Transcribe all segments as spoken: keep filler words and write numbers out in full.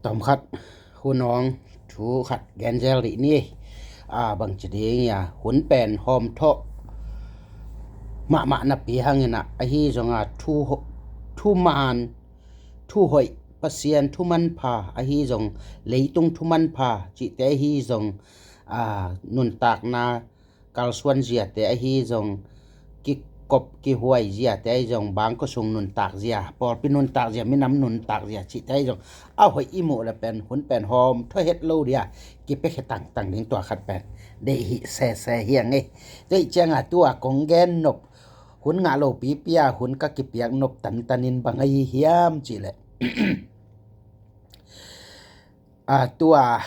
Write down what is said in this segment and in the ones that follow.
Tawmkhat hun awng thu khat genzel dih ni. A, bangci ding ia, hun pen hawm thawh mahmah napi hangin ah, ahi zong a, thu ho-, thuman, thuhoih, Pasian thumanpha, ahi zong leitung thumanpha cihte ahi zong, a, nuntakna kalsuan ziate ahi zong, kikop kihuai ziate ahi zong, bangkua sung nuntak zia, pawlpi nuntak zia, minam nuntak zia cihte ahi zong, a hoih i muh le pen, hun pen hawm thawh het lo dia, kipiakhia tangtang ding tua khat pen deih hi sese hiang ei. Tua ciang a tua kong gen nop, hun ngah lo pipi a hun ka kipiak nop tantanin bang ahi hiam cih leh, a, tua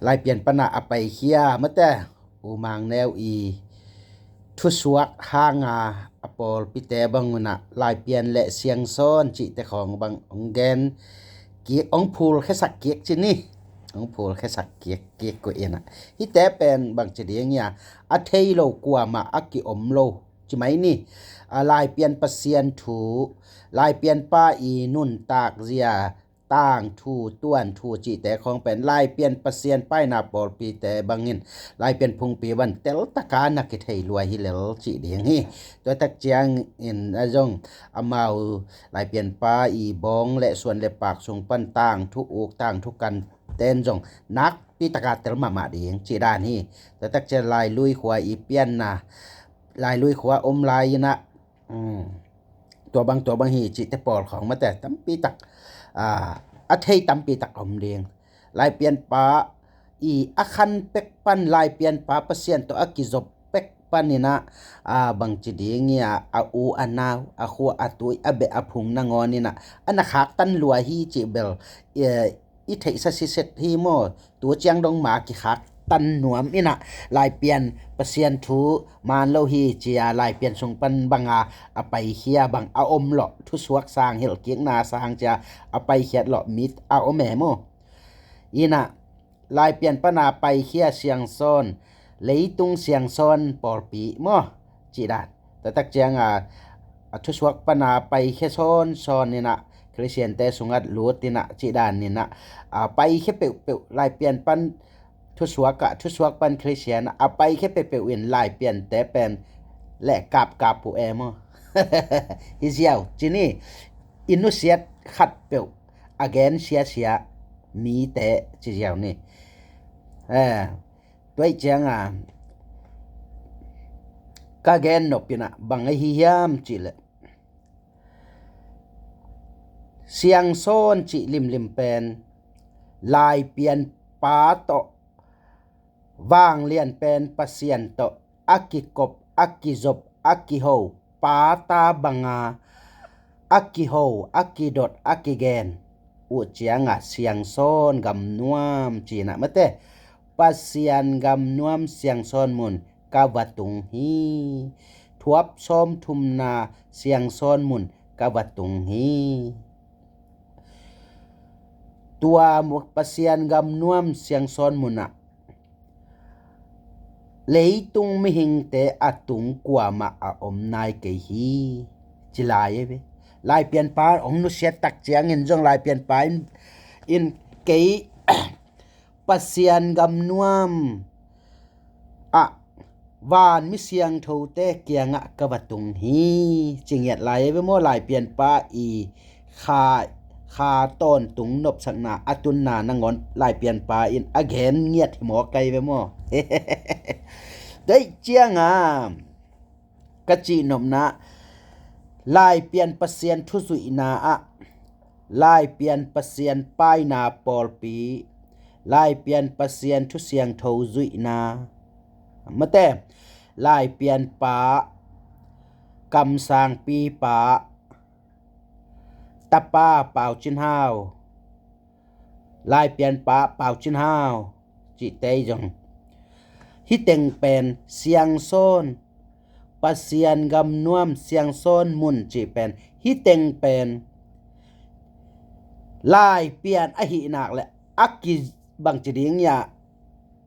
Laipian pana a paikhia mate, U Mang Neu i thusuak hanga a pawlpite bang un ah Laipian le Siangsawn cihte khawng bang hong gen kik, hong phulkhiasak kik ci ni. Hong phulkhiasak kik, kik ko in ah, hihte pen bangci ding ia, a thei lo kuamah a kiom lo ci mai ni. A, Laipian Pasian thu, Laipian pa i nuntak zia, tangthu, tuanthu cihte khawng pen Laipian Pasian paina pawlpite bangin, Laipian phungpi bang teltaka na kithei lua hi lel cih ding hi. Tua tak ciangin a zong amau Laipian pa i bawng le suan le pak sung pan tangthu uk, tangthu kan ten zong nakpi taka tel mahmah ding cih dan hi. Tua tak ciang Lailui khua i pianna, Lailui khua om lai in ah, um, tua bang, tua bang hi cihte pawl khawng mate tampi tak, a, a thei tampi tak om ding. Laipian pa i a khan pek pan, Laipian pa Pasian tawh a kizop pek pan in ah, a, bangci ding ia, a u a nau, a khua a tui, a beh a phung nangawn in ah, a na khaktan lua hi cih bel, e, i theihsa siset hi maw? Tu ciang dong ma kikhaktan nuam in ah, Laipian Pasian thu man lo hi cia, Laipian sung pan banga a paikhia bang a om lawh, thusuak sang, hilhkikna sang cia a paikhiat lawh mi a om e maw? In ah, Laipian pana paikhia Siangsawn, leitung Siangsawn pawlpi maw? Cih dan. Tua tak ciang a, a thusuak pana paikhia sawnsawn in ah, Khristiante sungah lut in ah, cih dan in ah, a paikhia peuhpeuh, Laipian pan thusuak ah, thusuak pan Khristian ah, a paikhia peuhpeuh in Laipiante pen le kapkap uh e maw? Hi ziau ci ni, i nusiat khatpeuh a gen siasia mite ci ziau ni. Eh, tua ciang a, ka gen nop in ah bang ahi hiam cih leh, Siangsawn cih limlim pen Laipian pa tawh, Vanglian pen Pasian tawh a kikop, a kizop, a kiho pa ta banga a kiho, a kidot, a kigen uh ciang a Siangsawn gam nuam ci in ah mate, Pasian gam nuam Siangsawn mun ka va tung hi. Thuap sawmthumna Siangsawn mun ka va tung hi. Tua mu-, Pasian gam nuam Siangsawn mun ah leitung mihingte a tung kuamah a om nai kei hi, ci lai e ve. Laipian pa hong nusiat tak ciangin zong Laipian pa in, in kei Pasian gam nuam ah van mi siangthote kiangah ka va tung hi, ci ngiat lai e ve maw? Laipian pa i kha, kha tawntung nopsakna a tunna nangawn Laipian pa in a gen ngiat hi maw kai ve maw? Tua ciang a, ka cih nopna, Laipian Pasian thuzuihna ah, Laipian Pasian paina pawlpi, Laipian Pasian thu siangtho zuihna, mate, Laipian pa, kamsangpi pa, tapa Pau Cin Hau, Laipian pa Pau Cin Hau cihte zong, hih teng pen Siangsawn, Pasian gam nuam Siangsawn mun cih pen, hih teng pen Laipian ahih nak leh a ki, bangci ding ia,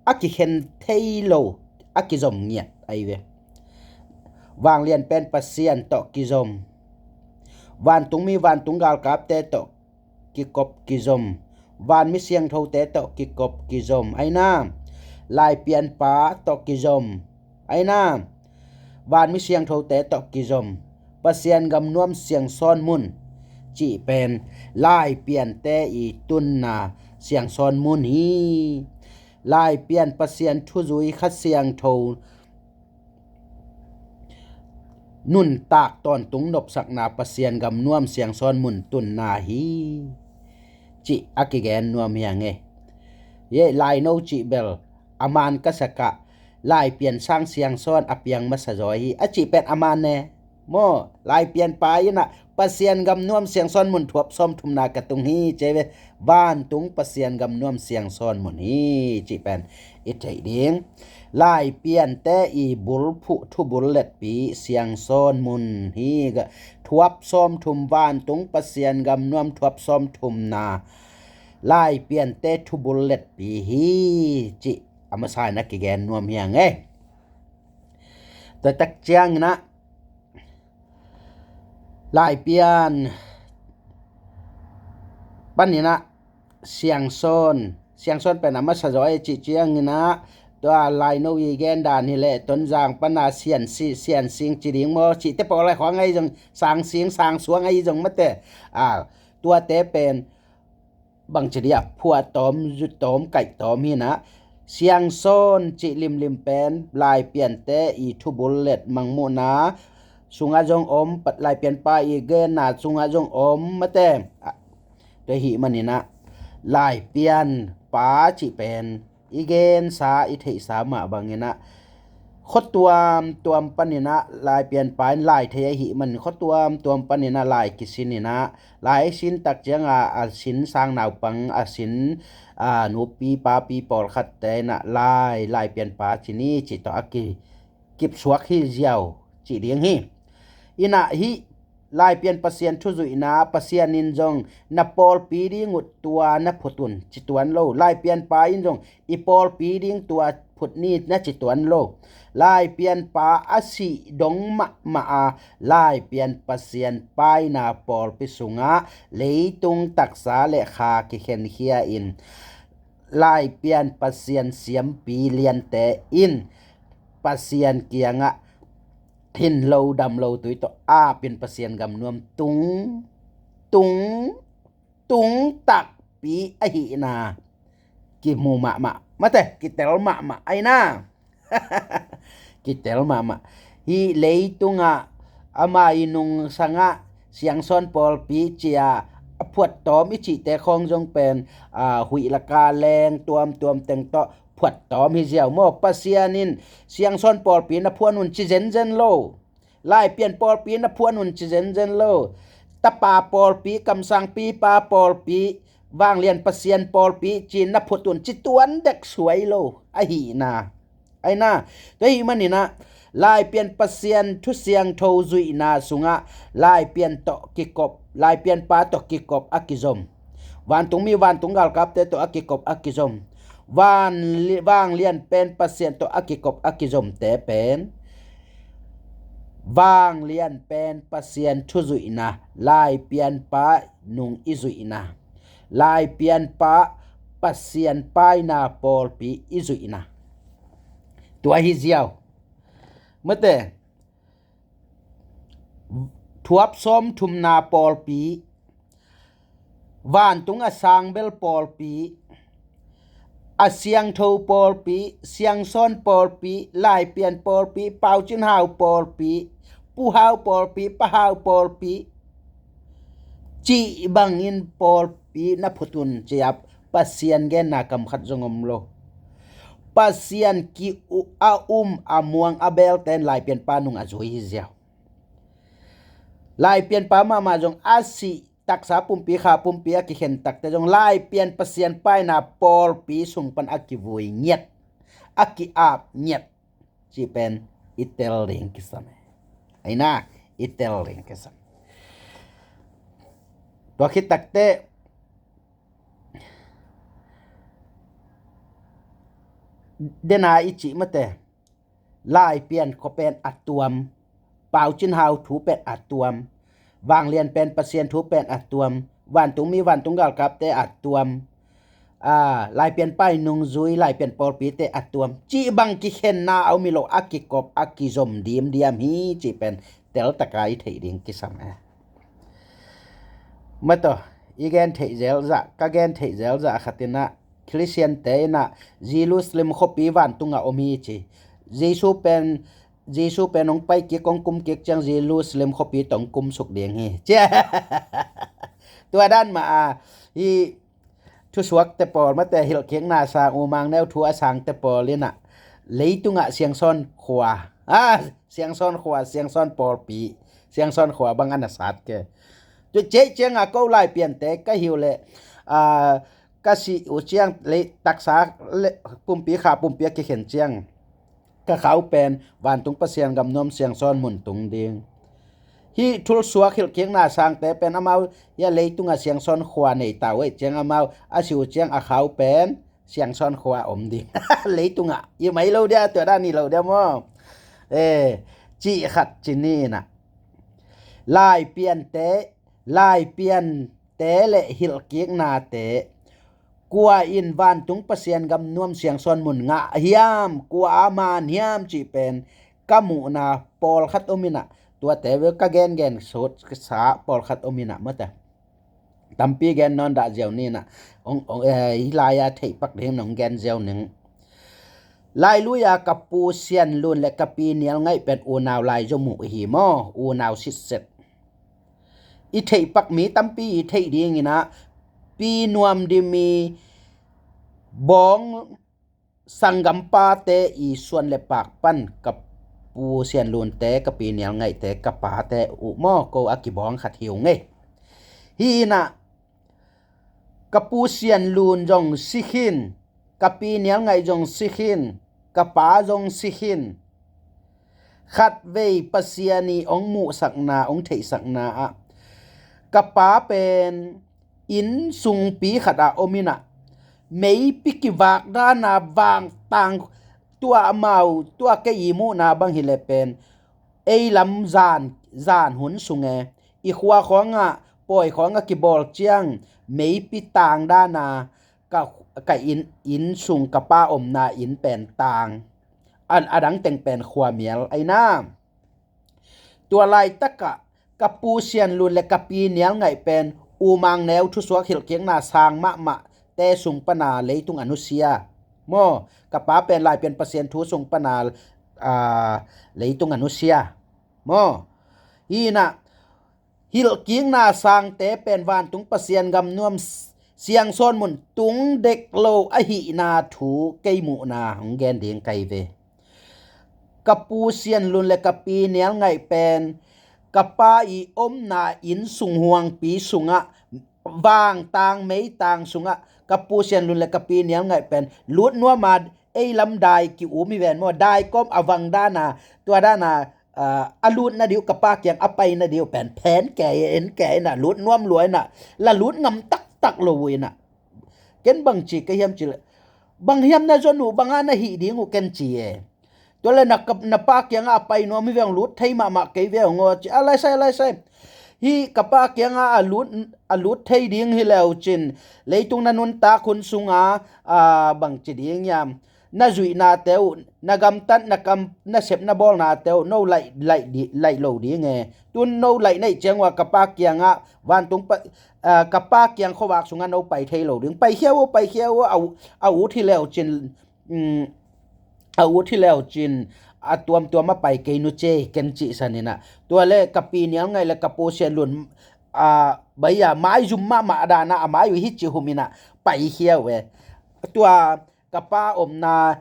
a kikhen thei lo, a kizom ngiat ahi ve. Vanglian pen Pasian tawh kizom, vantungmi, vantung galkapte tawh kikop kizom, vanmi siangthote tawh kikop kizom, aina, Laipianpa tawh kizom, aina, vanmi siangthote tawh kizom, Pasian gam nuam siangsawn mun cih pen Laipiante i tunna siangsawn mun hi. Laipian Pasian thuzui Kha Siangtho nuntak tawntung nopsakna Pasian gam nuam siangsawn mun tunna hi, cih a kigen nuam hi hang e. Ye, laino cih bel a man ka sak ah, Laipian sang siangsawn a piang masa zaw hi a cih pen a man e. Maw, Laipianpa in ah Pasian gam nuam siangsawn mun thuap sawm thumna ka tung hi ci ve. Vantung Pasian gam nuam siangsawn mun hi cih pen i theih ding. Laipiante i bulphuh thubul letpi siangsawn mun hi ga, thuap sawm thum, vantung Pasian gam nuam thuap sawm thumna Laipiante thubul letpi hi cih a masa in a kigen nuam hi hang e. Tua tak ciangin ah Laipian panin ah siangsawn, siangsawn pen a masa zaw e cih ciangin ah, tua laino i gen dan hi leh Tonzang pan a Siansi, Siansing ci ding maw, cihte pawl a khuang ahi zong, Sangsing, Sangsuang ahi zong mate, a, tuate pen bangci dia phuahtawm, zuttawm, kaihtawm hi in ah, siangsawn cih limlim pen Laipiante i thubul let mangmuhna sungah zong om, Laipianpa i genna sungah zong om mate. Tua ahih manin ah Laipianpa cih pen i gensa, i theihsa mah bangin ah, khuatuamtuam panin ah Laipianpa in lai thei ahih manin khuatuamtuam panin ah lai kisin in ah, lai sin tak ciangin a sin sang naupang, a sin, a, nupi papi pawlkhatte in ah lai, Laipianpa ci ni cih tawh a ki kipsuak hi ziau cih ding hi. In ah hih Laipian Pasian thuzuihna, Pasian in zong na pawlpi ding uh tua na phut un ci tuan lo. Laipianpa in zong i pawlpi ding tua phut ni na ci tuan lo. Laipianpa a sih dong mahmah a, Laipian Pasian paina pawlpi sungah leitung taksa le kha kikhenkhia in, Laipian Pasian siampi liante in Pasian kiangah hin lo dam lo tui tawh apin Pasian gam nuam tung, tung, tung takpi ahihna kimu mahmah mate, kitel mahmah aina. Kitel mahmah. Hih leitungah ama i nungsangah siangsawn pawlpi cia a phuattawm i cihte khawng zong pen, a, huih laka leng tuamtuam teng tawh phuattawm hi ziau maw. Pasian in siangsawn pawlpi na phuan un ci zenzen lo. Laipian pawlpi na phuan un ci zenzen lo. Tapa pawlpi, kamsangpipa pawlpi, vanglian Pasian pawlpi ci na phut un ci tuan dek suai lo ahihna. Aina, tua ahih manin ah Laipian Pasian thu siangtho zuihna sungah Laipian tawh kikop, Laipianpa tawh kikop a kizom, vantungmi vantung galkapte tawh a kikop a kizom, van, vanglian pen Pasian tawh a kikop a kizomte pen vanglian pen Pasian thu zuihna, Laipianpa nung i zuihna, Laipianpa Pasian paina pawlpi i zuihna. Tua hi ziau. Mate, thuap sawm thumna pawlpi, vantung a sangbel pawlpi, a siangtho pawlpi, siangsawn pawlpi, Laipian pawlpi, Paucin Hau pawlpi, Pu Hau pawlpi, Pa Hau pawlpi, cih bangin pawlpi na phut un ci-a Pasian genna kam khat zong om lo. Pasian ki u-, a um, a muang, a belte in Laipianpa nung a zui hi ziau. Laipianpa mahmah zong a sih taksa pumpi, kha pumpi a kikhen takte zong Laipian Pasian paina pawlpi sung pan a kivui ngiat, a ki-ap ngiat cih pen i tel ding kisam e. Aina, i tel ding kisam. Tua khit takte dena i cih mate, Laipian khua pen a tuam, Paucin Hau thu pen a tuam, vanglian pen Pasian thu pen a tuam, vantungmi, vantung galkapte a tuam, a, Laipian pai nungzui, Laipian pawlpite a tuam cih bang kikhenna a om hi lo, a kikop, a kizom dimdiam hi cih pen teltaka i theih ding kisam e. Mataw, i gen theih zelzah, ka gen theih zelzah khatinah Khristiante inah Jerusalem khuapi vantungah om hi ci. Jesu pen, Jesu pen hong pai kik, hong kum kik ciang Jerusalem khuapi tawh hong kumsuk ding hi. Cia. Tua dan mah a, hi thusuakte pawl, mate hilhkikna sang, umang neu thu a sangte pawl inah leitungah siangsawn khua, a, siangsawn khua, siangsawn pawlpi, siangsawn khua bang a na sat ke. Tu ceih cianga ko Laipiante ka hi uh leh, a, ka si uh ciang lei taksa le, pumpi kha pumpi a kikhen ciang ka khau pen vantung Pasian gam nuam siangsawn mun tung ding. Hih thulsuak hilhkikna sangte pen amau hia leitungah siangsawn khua nei ta uh ei ciang amau a si uh ciang a khau pen siangsawn khua om ding. Leitungah i mai lo dia, tua dan i lo dia maw? E, cih khat ci ni inah Laipiante, Laipiante le hilhkiknate kua in vantung Pasian gam nuam siangsawn mun ngah hiam, kua a man hiam cih pen ka muhna pawlkhat om inah, tuate ve ka gengen sawtsa pawlkhat om inah mata. Tampi gen nawn dah ziau ni inah, ong, ong, eh, hi lai-a theihpak ding nong gen ziau ning. Lailui-a ka pu Sian Lun le ka pi Nial Ngaih pen unau lai zo muh hi maw, unau sitset. I theihpak mi tampi i theih ding inah, pi Nuam Dim i bawng sanggampate i suan le pak pan ka pu Sian Lunte, ka pi Nial Ngaihte, ka pate uh maw, ko a kibawng khat hi uh ngei. Hi inah ka pu Sian Lun zong si khin, ka pi Nial Ngaih zong si khin, ka pa zong si khin. Khatvei Pasian i ong muhsakna, ong theihsakna ah ka pa pen inn sungpi khat ah om inah, meipi kivak dana vangtang, tua amau, tua kei i muhna bang hileh pen ei lam zan, zan hun sung e, i khua khawngah, pawi khawngah kibawl ciang meipi tang dana ka, ka inn, inn sung, ka pa omna inn pen tang. An, a dang teng pen khuamial aina. Tua laitakah ka pu Sian Lun le ka pi Nial Ngaih pen umang neu thusuak hilhkikna sang mahmah te sung pana leitung a nusia maw? Ka pa pen Laipian Pasian thu sung pana, aa, leitung a nusia maw? Hi inah hilhkikna sangte pen vantung Pasian gam nuam s-, siangsawn mun tung dek lo ahihna thu kei muhna hong gen ding kai ve. Ka pu Sian Lun le ka pi Nial Ngaih pen ka pa i omna inn sung huangpi sungah vangtang meitang sungah ka pu Sian Lun le ka pi Nial Ngaih pen lut nuama ei lam dai ki-um hi ven maw? Dai kawm a vang dana, tua dana, aa, a lutna dih uh, ka pa kiang a paina dih uh pen phen kei en kei inah lut nuam lua inah, la lut ngam taktak lo uh inah. Ken bang ci ka hiam cih leh, bang hiam na zon uh, bang a na hih ding uh ken ci e. Tua le na ka, na pa kiangah a pai nuam hi veng, lut thei mahmah kei veng aw ci. A laisai, a laisai. Hih ka pa kiangah a lut, a lut thei ding hi leu cin, leitung na nuntak hun sunga, aa, bang ci ding hiam, na zuihnate uh, na gamtat, na kam, na sep, na bawlnate uh no laih, laih di, laih lo ding e. Tun no laih naih ciang uh a ka pa kiangah vantung pa, aa, ka pa kiang khuavak sungah no pai thei lo ding. Paikhia uh, paikhia uh, a, a ut hi leu cin, um, a ut hi leu cin, a tuamtuam a pai kei nu ce ken cihsan inah. Tua le ka pi Nial Ngaih le ka pu Sian Lun, aa, bai a maizum mahmah dana a mai uh hi ci hum inah paikhia uh e. Tua ka pa omna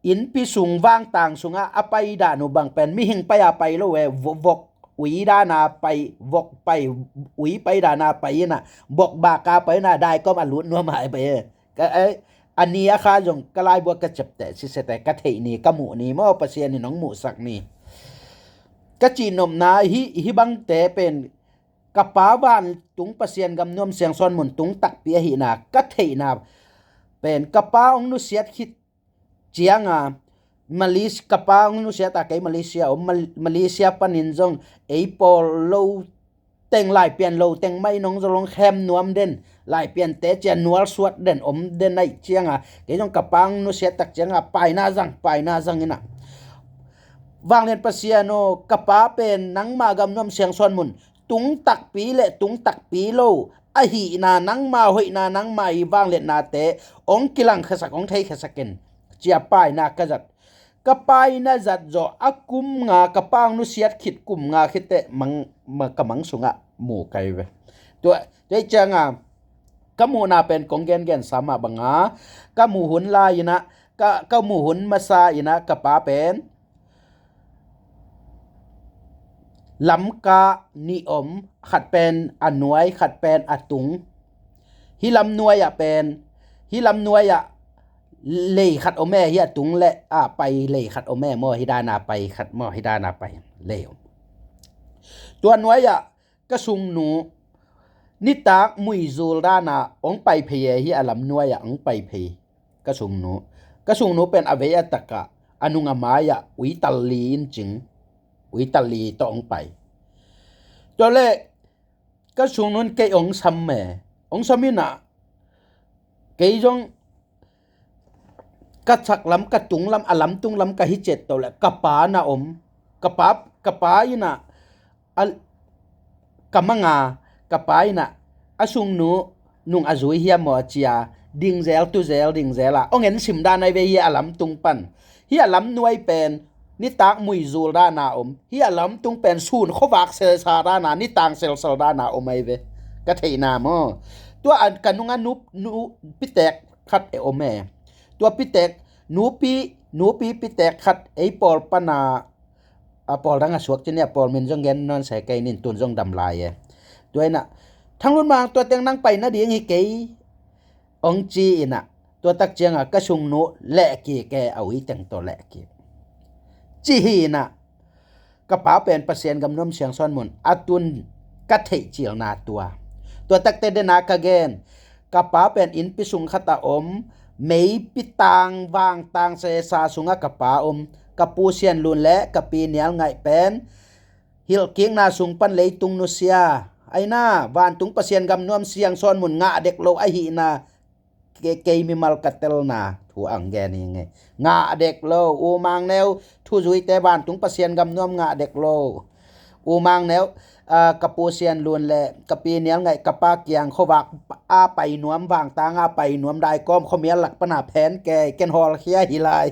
innpi sung vangtang sungah a pai dan uh bang pen mihing pai a pai lo e, vo-, vok ui dana pai, vok pai, ui pai dana pai inah, vok baka pai inah, dai kawm a lut nuam hai pai e. Ka, ai, a ni a kha zong ka laibuak ka ciapteh sisete, ka theih ni, ka muh ni maw, Pasian in hong muhsak ni. Ka cihnopna hi, hi bangte pen ka pa vantung Pasian gam nuam siangsawn mun tung takpi ahihna ka theihna pen ka pa hong nusiat khit cianga Malaysia, ka pa hong nusiat a kei Malaysia om, Mal-, Malaysia panin zong ei pawl lo teng Laipian lo teng mah in hong zol hong khem nuam den, Laipiante cia nual suat den om den ahih cianga, kei zong ka pa hong nusiat tak cianga paina zang, paina zang inah. Vanglian Pasian aw, ka pa pen nangma gamnuam Siangsawn Mun tung takpi le tung takpi lo ahihna, nangma hoihna, nangma i vangliatnate hong kilangkhiasak, hong theikhiasak in, cia paina ka zat. Ka paina zat zawh a kum nga, ka pa hong nusiat khit kum nga khit teh mang, ma, ka mang sungah mu kai ve. Tua, tua cianga ka muhna pen kong gengen sa mah banga, ka muh hun lai inah, ka, ka muh hun masa inah ka pa pen lamka nih om, khat pen a nuai, khat pen a tung. Hih lam nuai ah pen, hih lam nuai ah lei khat om e, hih a tung le a pai lei khat om e maw, hih dana pai khat maw, hih dana pai lei om. Tua nuai ah ka sungnu nitak muizul dana hong pai phei e, hih a lam nuai ah hong pai phei ka sungnu. Ka sungnu pen a vei a takah a nung a mai ah uital li in cing, uital li tawh hong pai. Tua le ka sungnu in kei hong sam e, hong sam inah kei zong ka chak lam, ka tung lam, a lam tung lam ka hi ciat to le ka pa na om. Ka pa, ka pa inah a, ka manga, ka pa inah a sungnu nung a zui hiam maw cia dingzel, tuzel, dingzel a hong en sim dan ai ve, hih a lam tung pan. Hih a lam nuai pen nitak muizul dana om, hih a lam tung pen sun khuavak selsa dana, nitang selsel dana om ai ve, ka theihna maw. Tua a ka nunga nu, nu pitek khat e om e. Tua pitek, nupi, nupi pitek khat ei pawl pana, a pawl dang a suak cin e, a pawl min zong gen nawn se kei nin, tun zong dam lai e. Tua inah Thang Lun Mang, tua teng nang pai nading hi kei, hong ci inah, tua tak cianga ka sungnu leh kik e, a ui teng tawh leh kik. Ci hi inah ka pa pen Pasian gamnuam Siangsawn Mun a tun ka theih cilna tua. Tua takte dena ka gen, ka pa pen innpi sung khat a om, meipi tang vangtang sesa sungah ka pa om, ka Pu Sian Lun le ka Pi Nial Ngaih pen hilhkikna sung pan leitung nusia, aina vantung Pasian gamnuam Siangsawn Mun ngah dek lo ahihna, ke, kei mimal ka telna thu ang gen hi ngei. Ngah dek lo, U Mang Neu thuzuite vantung Pasian gamnuam ngah dek lo. U Mang Neu, ah, ka Pu Sian Lun le ka Pi Nial Ngaih ka pa kiang khuavak a pai nuam, vangtang a pai nuam, daikawm khuamial lak pana phen ke, ken hawlkhia hi lai.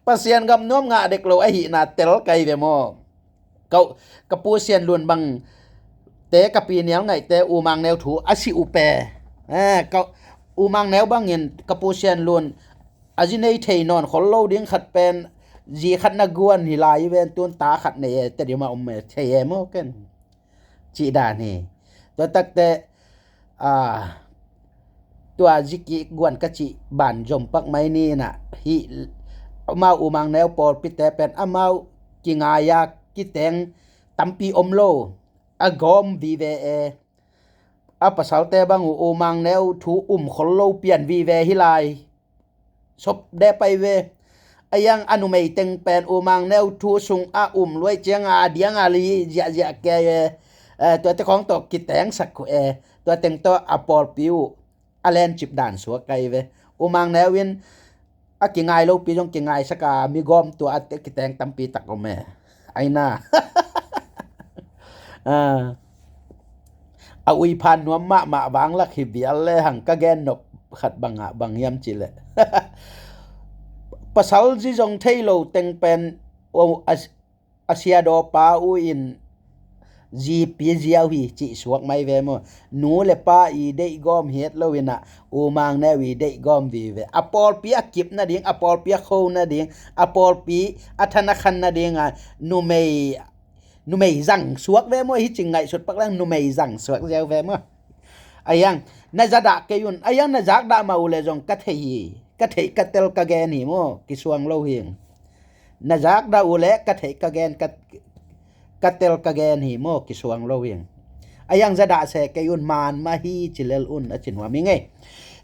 Pasian gamnuam ngah dek lo ahihna tel kai ve maw. Ka, ka Pu Sian Lun bangte, ka Pi Nial Ngaihte U Mang Neu thu a si upe. Eh, ka, U Mang Neu bangin ka Pu Sian Lun a zi nei thei nawn khol lo ding khat pen, zi khat na guan hi lai ven, tun ta khat nei e, Tedim a om e, thei e maw ken. Cih dan hi. Tua takte, ah, tua zi kiguan ka cih ban zom pak mai ni inah, hih amau U Mang Neu pawlpite pen amau kingai a kiteng tampi om lo, a gawm vive e. A pasalte bang uh U Mang Neu thu um khol lo pian vive hi lai. Sop de pai ve. A iang a numei teng pen U Mang Neu thu sung a um luai cianga a dianga li ziahziah ke e. Eh, tuate khawng tawh kitengsak khu e. Tua teng tawh a pawlpi uh a lencip dan suak kai ve. U Mang Neu in a kingai lopi zong kingaisak a, mi gawm tua a te kiteng tampi tak om e. Aina. Ah. A uiphan nuam mahmah vanglak hi vial le hang ka gen nop khat bangah bang hiam cih leh. Pasal zi zong thei lo teng pen, o, a, a siadawpa uh in zipi ziau hi cih suak mai ve maw. Nu le pa i deih gawm hiat lo inah U Mang Neu i deih gawm vive. A pawlpi a kip nading, a pawlpi a kho nading, a pawlpi a than a khan nadinga numei, numei zang suak ve maw, hi cing ngaihsut pak leng numei zang suak ziau ve maw. A iang na zadah kei un, a iang na zakdah mah uh le zong ka thei hi, ka theih ka tel ka gen hi maw, kisuang lo hi. Na zakdah uh le ka theih ka gen, ka, ka tel ka gen hi maw, kisuang lo hi. A iang zadah se kei un, man mah hi ci lel un a ci nuam hi ngei.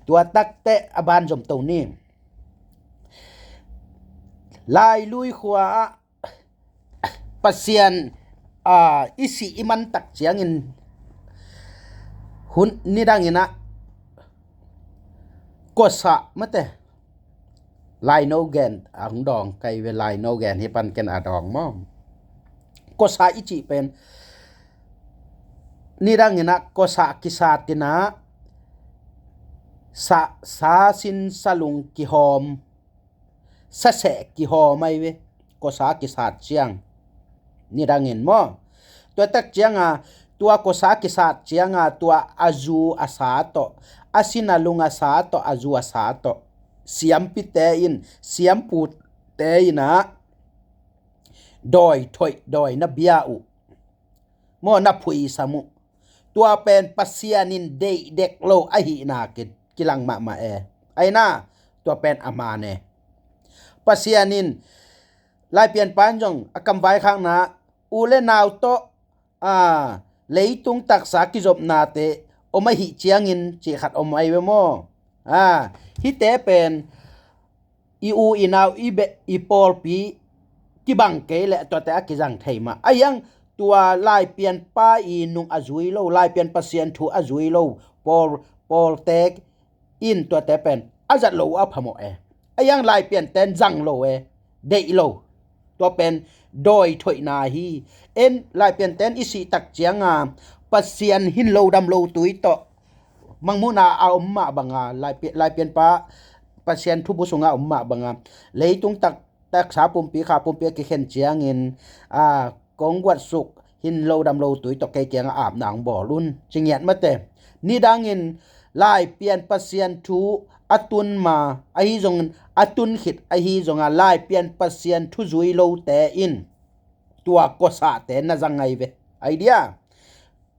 Tua takte a ban zom to ni. Lailui khua ah Pasian a, i sih i man tak ciangin hun nidangin ah kosa mate, laino gen ang dawng kai ve, laino gen hi pan ken a dawng maw. Kosa i cih pen nidangin ah kosa kisat in ah sa, sa sin sa lung kihawm, sa seh kihawm ai ve, kosa kisat ciang nidangin maw. Tua tak cianga tua kosa kisat cianga tua a zu a sa tawh, a sin a lung a sa tawh, a zu a sa tawh siampite in, siampute in ah dawi thoih, dawi na bia uh maw, na phuisam uh. Tua pen Pasian in deih dek lo ahihna ki, kilang mahmah e. Aina, tua pen a man e. Pasian in, Laipianpa in zong a kamvaikhakna, u le nau tawh, a, leitung taksa kizopnate om ahih ciangin cih khat om ai ve maw. A, hihte pen i u i nau i beh i pawlpi kibang kei leh tuate a kizang thei mah. A hiang tua Laipianpa i nung a zui lo, Laipian Pasian thu a zui lo pawl, pawlte in tuate pen a zat lo uh a phamawh e. A hiang Laipianten zang lo e, deih lo. Tua pen dawi thoihna hi. En Laipianten i sih tak cianga Pasian hin lo dam lo tui tawh mangmuhna a om mah banga, Laipi, Laipianpa Pasian thubu sunga om mah banga, leitung tak, taksa pumpi kha pumpi a kikhen ciangin, a, kong guatsuk hin lo dam lo tui tawh kei kianga apna ang bawl un, ci ngiat mate. Nidangin Laipian Pasian thu a tun ma ahi zongin, a tun khit ahi zonga Laipian Pasian thu zui lote in tua kosate na zang ai ve. Idea?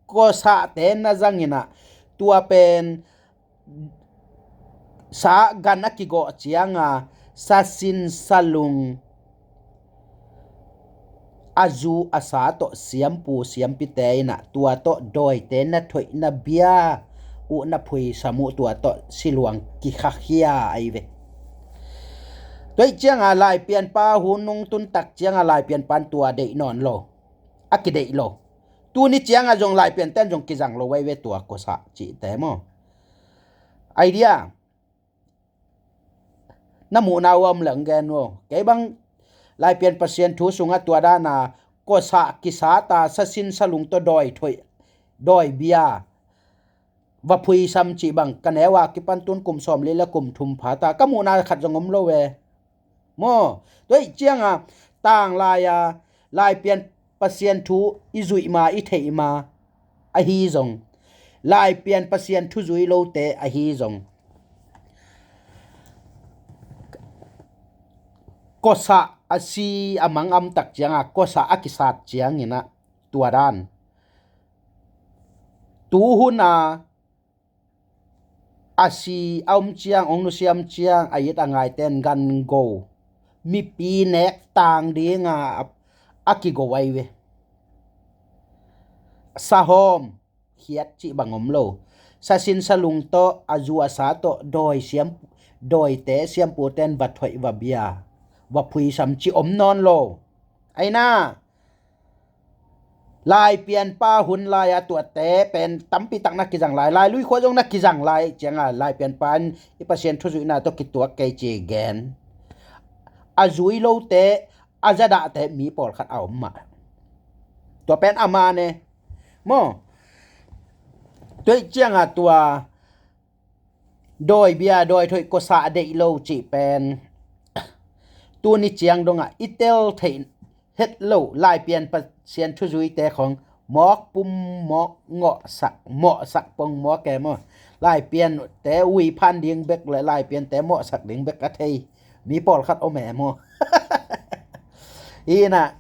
Kosate na zangin ah tua pen sa gan a kigawh cianga sa sin sa lung a zu a sa tawh siampu siampite in ah tua tawh dawite na thoih na bia uh na phuisam uh tua tawh siluang kikhakhia ai ve. Tua ih cianga Laipianpa hun nung tun tak cianga Laipianpan tua deih nawn lo, a kideih lo. Tuni cianga zong Laipianten zong kizang lo ai ve tua kosa cihte maw. Idea? Na muhna uh a om leng gen uh. Kei bang Laipian Pasian thu sunga tua dana kosa kisata sa sin sa lung tawh dawi thoih, dawi bia va phuisam cih bang ka neu a kipan tun kum sawm li le kum thum phata ka muhna khat zong om lo e. Maw, tua ih cianga tanglai a Laipian Pasian thu i zuih ma i theih ma ahi zong, Laipian Pasian thu zui lote ahi zong, kosa a si a mangam tak cianga kosa a kisat ciangin ah tua dan. Tuhuna a si a om ciang, ong nusiam ciang a it a ngaiten gan go, mipi nek tang dinga a, a kigo ai ve. Sahawm khiat cih bang om lo. Sa sin sa lung tawh a zu a sa tawh dawi siam, dawite siamputen va thoih va bia, va phuisam cih om nawn lo. Aina, Laipianpa hun lai-a tuate pen tampi tak na kizang lai, Lailui khua zong na kizang lai cianga Laipianpa in i Pasian thuzuihna tawh kituak kei ci gen. A zui lote, a zadahte mi pawlkhat a om mah. Tua pen a man e. Maw, tua ih cianga tua dawi bia, dawi thoih kosa a deih lo cih pen tuni ciang dongah i tel theih het lo Laipian Pasian thuzuite khong mawk pum mawk ngawhsak, mawhsak pong mawk e maw. Laipiante ui phan ding bek le Laipiante mawhsak ding bek a thei mi pawlkhat om e maw. Hi inah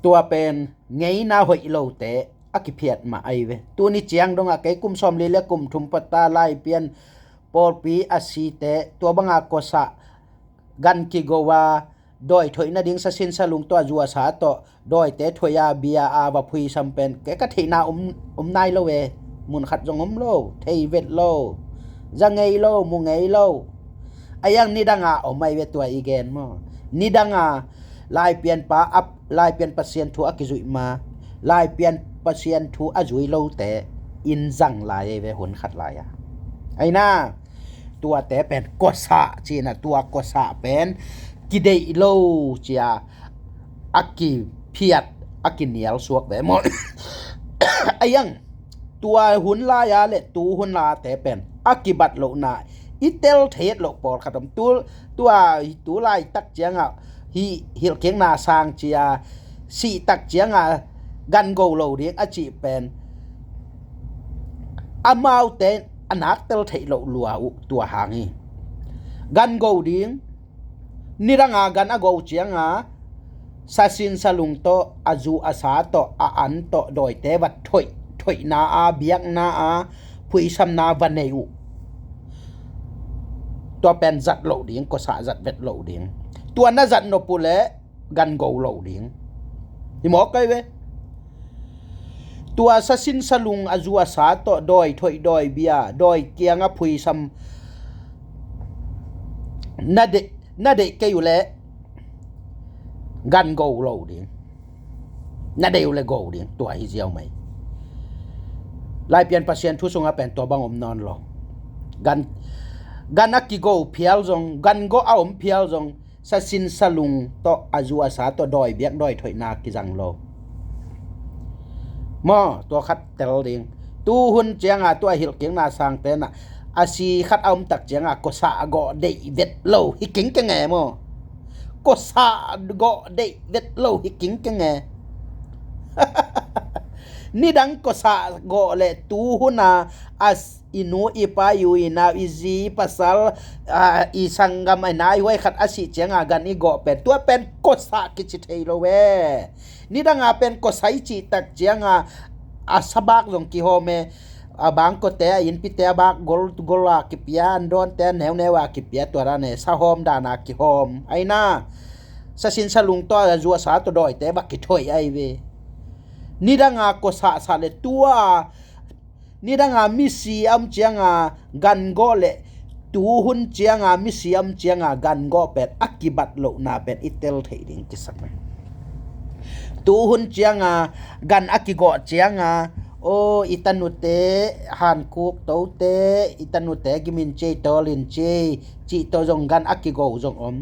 tua pen ngeina hoih lote a kiphiat mah ahi ve. Tuni ciang dongah kei kum sawmli le kum thum pata Laipian pawlpi a site tua banga kosah gan kigo a dawi thoih nading sasin salung tawh a zu a sa tawh dawite thoih a bia a va phuisam pen kei ka theihna om, om nai lo e. Mun khat zong om lo, thei vet lo, za ngei lo, mu ngei lo. A iang nidanga om ahi ve tua i gen maw. Nidanga Laipianpa a Laipian Pasian thu a kizuih ma, Laipian Pasian thu a zui lote in zang lai ei ve hun khat lai-a. Aina, tuate pen kosah cina, tua kosah pen kideih lo cia a kiphiat, a kinial suak ve maw. Aiang, tua hun lai-a le tu hun late pen a kibat lohna i tel thei et loh pawlkhat om. Tu, tua tu laitak ciangah hih hilhkikna sang cia, sihtak ciangah gan go lo ding a cih pen amaute a nak tel theih loh lua uh tua hang hi. Gan go ding, nidanga gan a go cianga sasin salung tawh, a zu a sa tawh, a an tawh, dawite va thoih, thoihna a, biakna a, phuisamna va nei uh. Tua pen zat loh ding, kosah zat vet loh ding. Tua na zat nop uh leh gan go lo ding. Hi mawk kei ve. Tua sasin salung, a zu a sa tawh, dawi thoih, dawi bia, dawi kianga phuisam na deih, na deih kei uh leh gan go lo ding. Na deih uh leh go ding, tua hi ziau mai. Laipian Pasian thu sungah pen tua bang om nawn lo. Gan, gan a kigo phial zong, gan go a om phial zong, sasin salung tawh, a zu a sa tawh, dawi biak dawi thoihna kizang lo. Maw, tua khat tel ding. Tu hun cianga tua hilhkikna sangte na a si khat a om tak cianga kosah gawh deih vet lo hi kingkeng e maw. Kosah gawh deih vet lo hi kingkeng e. Nidang kosah gawh le tu huna a i nu, i pa, i u, i nau, i zi, i pasal, a, i sanggam, a nai huai khat a sih cianga gan i gawh pen, tua pen kosah kici thei lo e. Nidanga pen kosah i cih tak cianga a sabak zong kihawm e. A bangkote, a innpite a bak gol, gol a kipia, an dawnte a neuneu a kipia, tua dan e, sahawm dana kihawm. Aina, sasin salung tawh, a zu a sa tawh dawite va kithoih ai ve. Nidanga kosah sah le tua, nidanga misi a om cianga gan gawh le tu hun cianga misi a om cianga gan gawh pen a kibat lohna pen i tel theih ding kisam e. Tu hun cianga gan a kigawh cianga, aw, i tanute hankuk tote, i tanute gimin ciei tawlin ciei cih tawh zong gan a kigo zong om.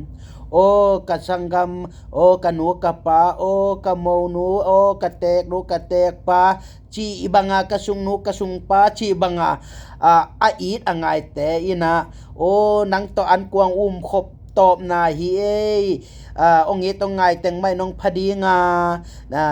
Aw, ka sanggam, aw, ka nu ka pa, aw, ka monu, aw, ka teeknu ka teekpa cih banga, ka sungnu ka sungpa cih banga, a, a it a ngaite inah, aw, nang tawh an kuang umkhop tawpna hi ei, a, ong it ong ngai teng mah in ong pha dinga, a,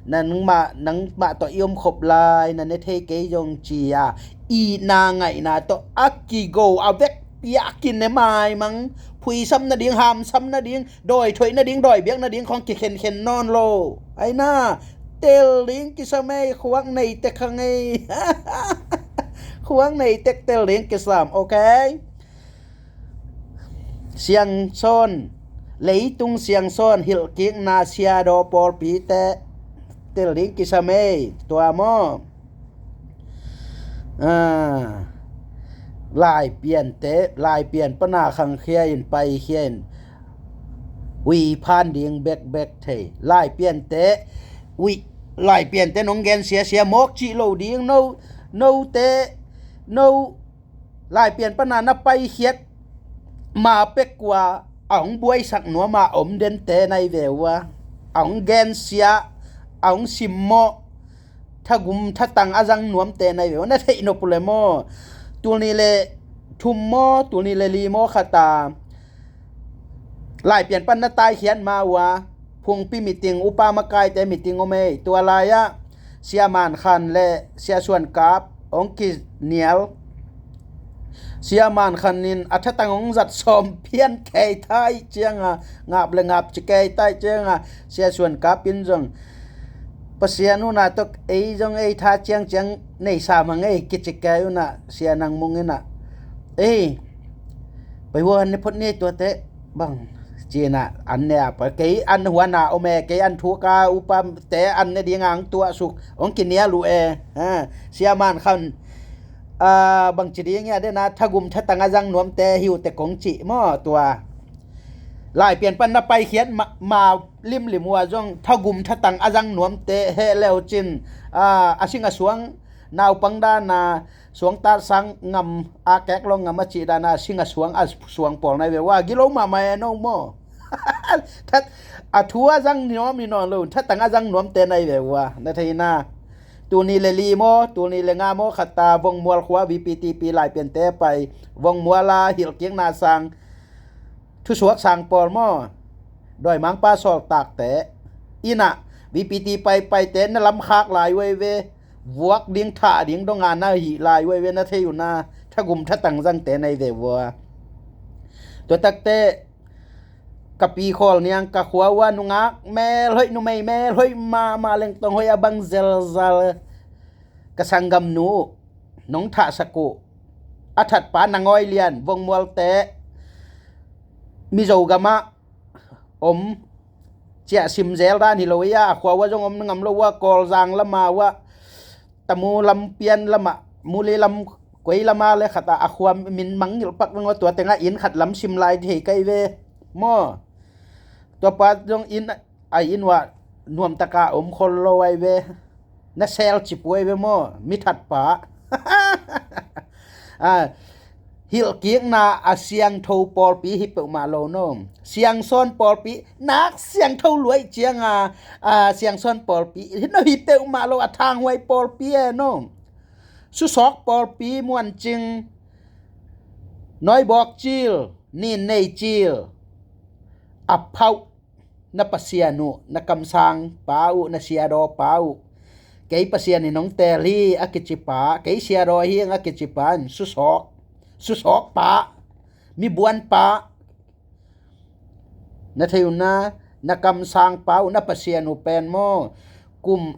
nangmah, nangmah tawh i omkhop lai, na ne thei kei zong ci-a itna ngaihna tawh a kigo a vekpi a kine maimang, phuisam nading, hamsam nading, dawi thoih nading, dawi biak nading khong kikhenkhen nawn lo. Aina, tel ding kisam ei, khuak nei tek hang ei. Khuak nei tek tel ding kisam, ok? Siangsawn, leitung siangsawn hilhkikna siadaw pawlpite tel ding kisam ei, tua maw? A, laipiante, laipian pana khangkhia in, paikhia in, ui phan ding bekbek thei. Laipiante, ui, laipiante nong gen siasia mawk cih lo ding, no, note, no, laipian pana na paikhiat ma pek ua, a hong buaisak nuama om dente nai ve ua, a hong gensia, a hong simmawh, thagum thatang a zang nuamte nai ve ua, na theih nop uh le maw? Tulni le thum maw, tulni le li maw khata laipian pan na taikhiat ma ua, phungpi meeting, upa makaite meeting om ei, tua lai-ah Sia Man Khan le Sia Suan Kap hong kinial. Sia Man Khan in a thatang hong zat sawm pian kei thai cianga, ngap le ngap ci kei thai cianga, Sia Suan Kap in zong Pasian una tawh ei zong ei tha ciangciang nei sam hang ei kici kei una, Sia Nang Mung ina, ei, pai hua ne phot ni tuate bang cina an ne a pa, kei an hua na om e, kei an thuk a upate an ne ding ang tuah suk hong kinial uh e. Ha, Sia Man Khan, a, bang ci ding ia dena thagum thatang a zang nuamte hiute kong ci maw tua. Laipian pan na paikhiat ma, ma limlim uh ah zong thagum thatang a zang nuamte heh leucin, a, a sing a suang naupang dana suangtat sang ngam a kek lo ngam a cih dana a sing a suang a suang pawl nai ve ua, gilo mahmah e no maw. That a thu a zang nuam hi nawn lo, thatang a zang nuamte nai ve ua, na theina. Tulni le li maw, tulni le nga maw khata Vongmual khua VPTP Laipiante pai, Vongmual a hilhkikna sang thusuak sang pawl maw, dawimangpa sawltakte inah VPTP paipaite na lamkhak lai uai ve, vuak ding thah ding donga na hih lai uai ve, na thei uh na, thagum thatang zangte nai ve vua. Tua takte ka pi khawl niang ka khua ua nungak melhoih numei melhoih mahmah lengtong hoih a bang zelzal ka sanggamnu nong thahsak uh a thatpa Nangawi Lian, Vongmualte Mizo gamah om ciah sim zel dan hi lo ia, a khua ua zong om ngam lo ua, Kawlzang lama ua, Tamu lam pian lama, Muli lam koi lama le khata a khua min mangngilh pak veng ua, tua tenga inn khat lam sim lai thei kai ve maw. Tua pa zong inn a inn ua nuamtaka om khol lo ai ve. Na sel cip uai ve maw, mi thatpa. A, hilhkikna a siangtho pawlpi hi peuhmah lo no. Siangsawn pawlpi, nak siangtho luaih cianga, a, siangsawn pawlpi hi no, hi peuhmah lo, a thanghuai pawlpi e no. Susawk pawlpi, Muancing, Nawibawk cil, Ninnei cil, a phauh na Pasian uh, na kamsang pa uh, na siadaw pa uh, kei Pasian in hong teel hi a kici pa, kei siadaw hi a kici pa in susawk, susawk pa, mi buan pa, na thei uh na, na kamsang pa uh, na Pasian uh pen maw, kum,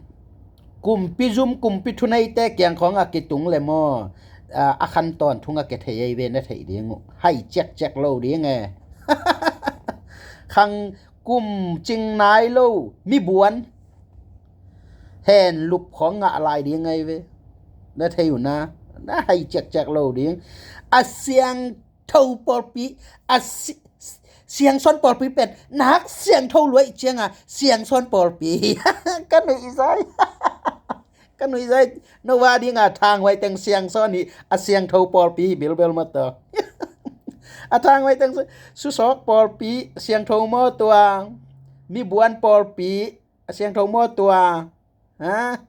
kumpi zum, kumpi thuneite kiang khawng a kitung le maw, a, a khan tawn thung a kithei ei ve, na theih ding uh, hai ciakciak lo ding e. Khang kum cing nai lo mi buan hen lup khawng ngah lai ding ei ve, na thei uh na, na hai ciakciak lo ding. A siangtho pawlpi, a si-, siangsawn pawlpi pen nak siangtho luaih cianga siangsawn pawlpi hi. Ka nuihzai. Ka nuihzai, no va dinga thanghuai teng siangsawn hi, a siangtho pawlpi hi bilbel mataw. A thanghuai teng su-, susawk pawlpi siangtho maw tua, mi buan pawlpi a siangtho maw tua, ha?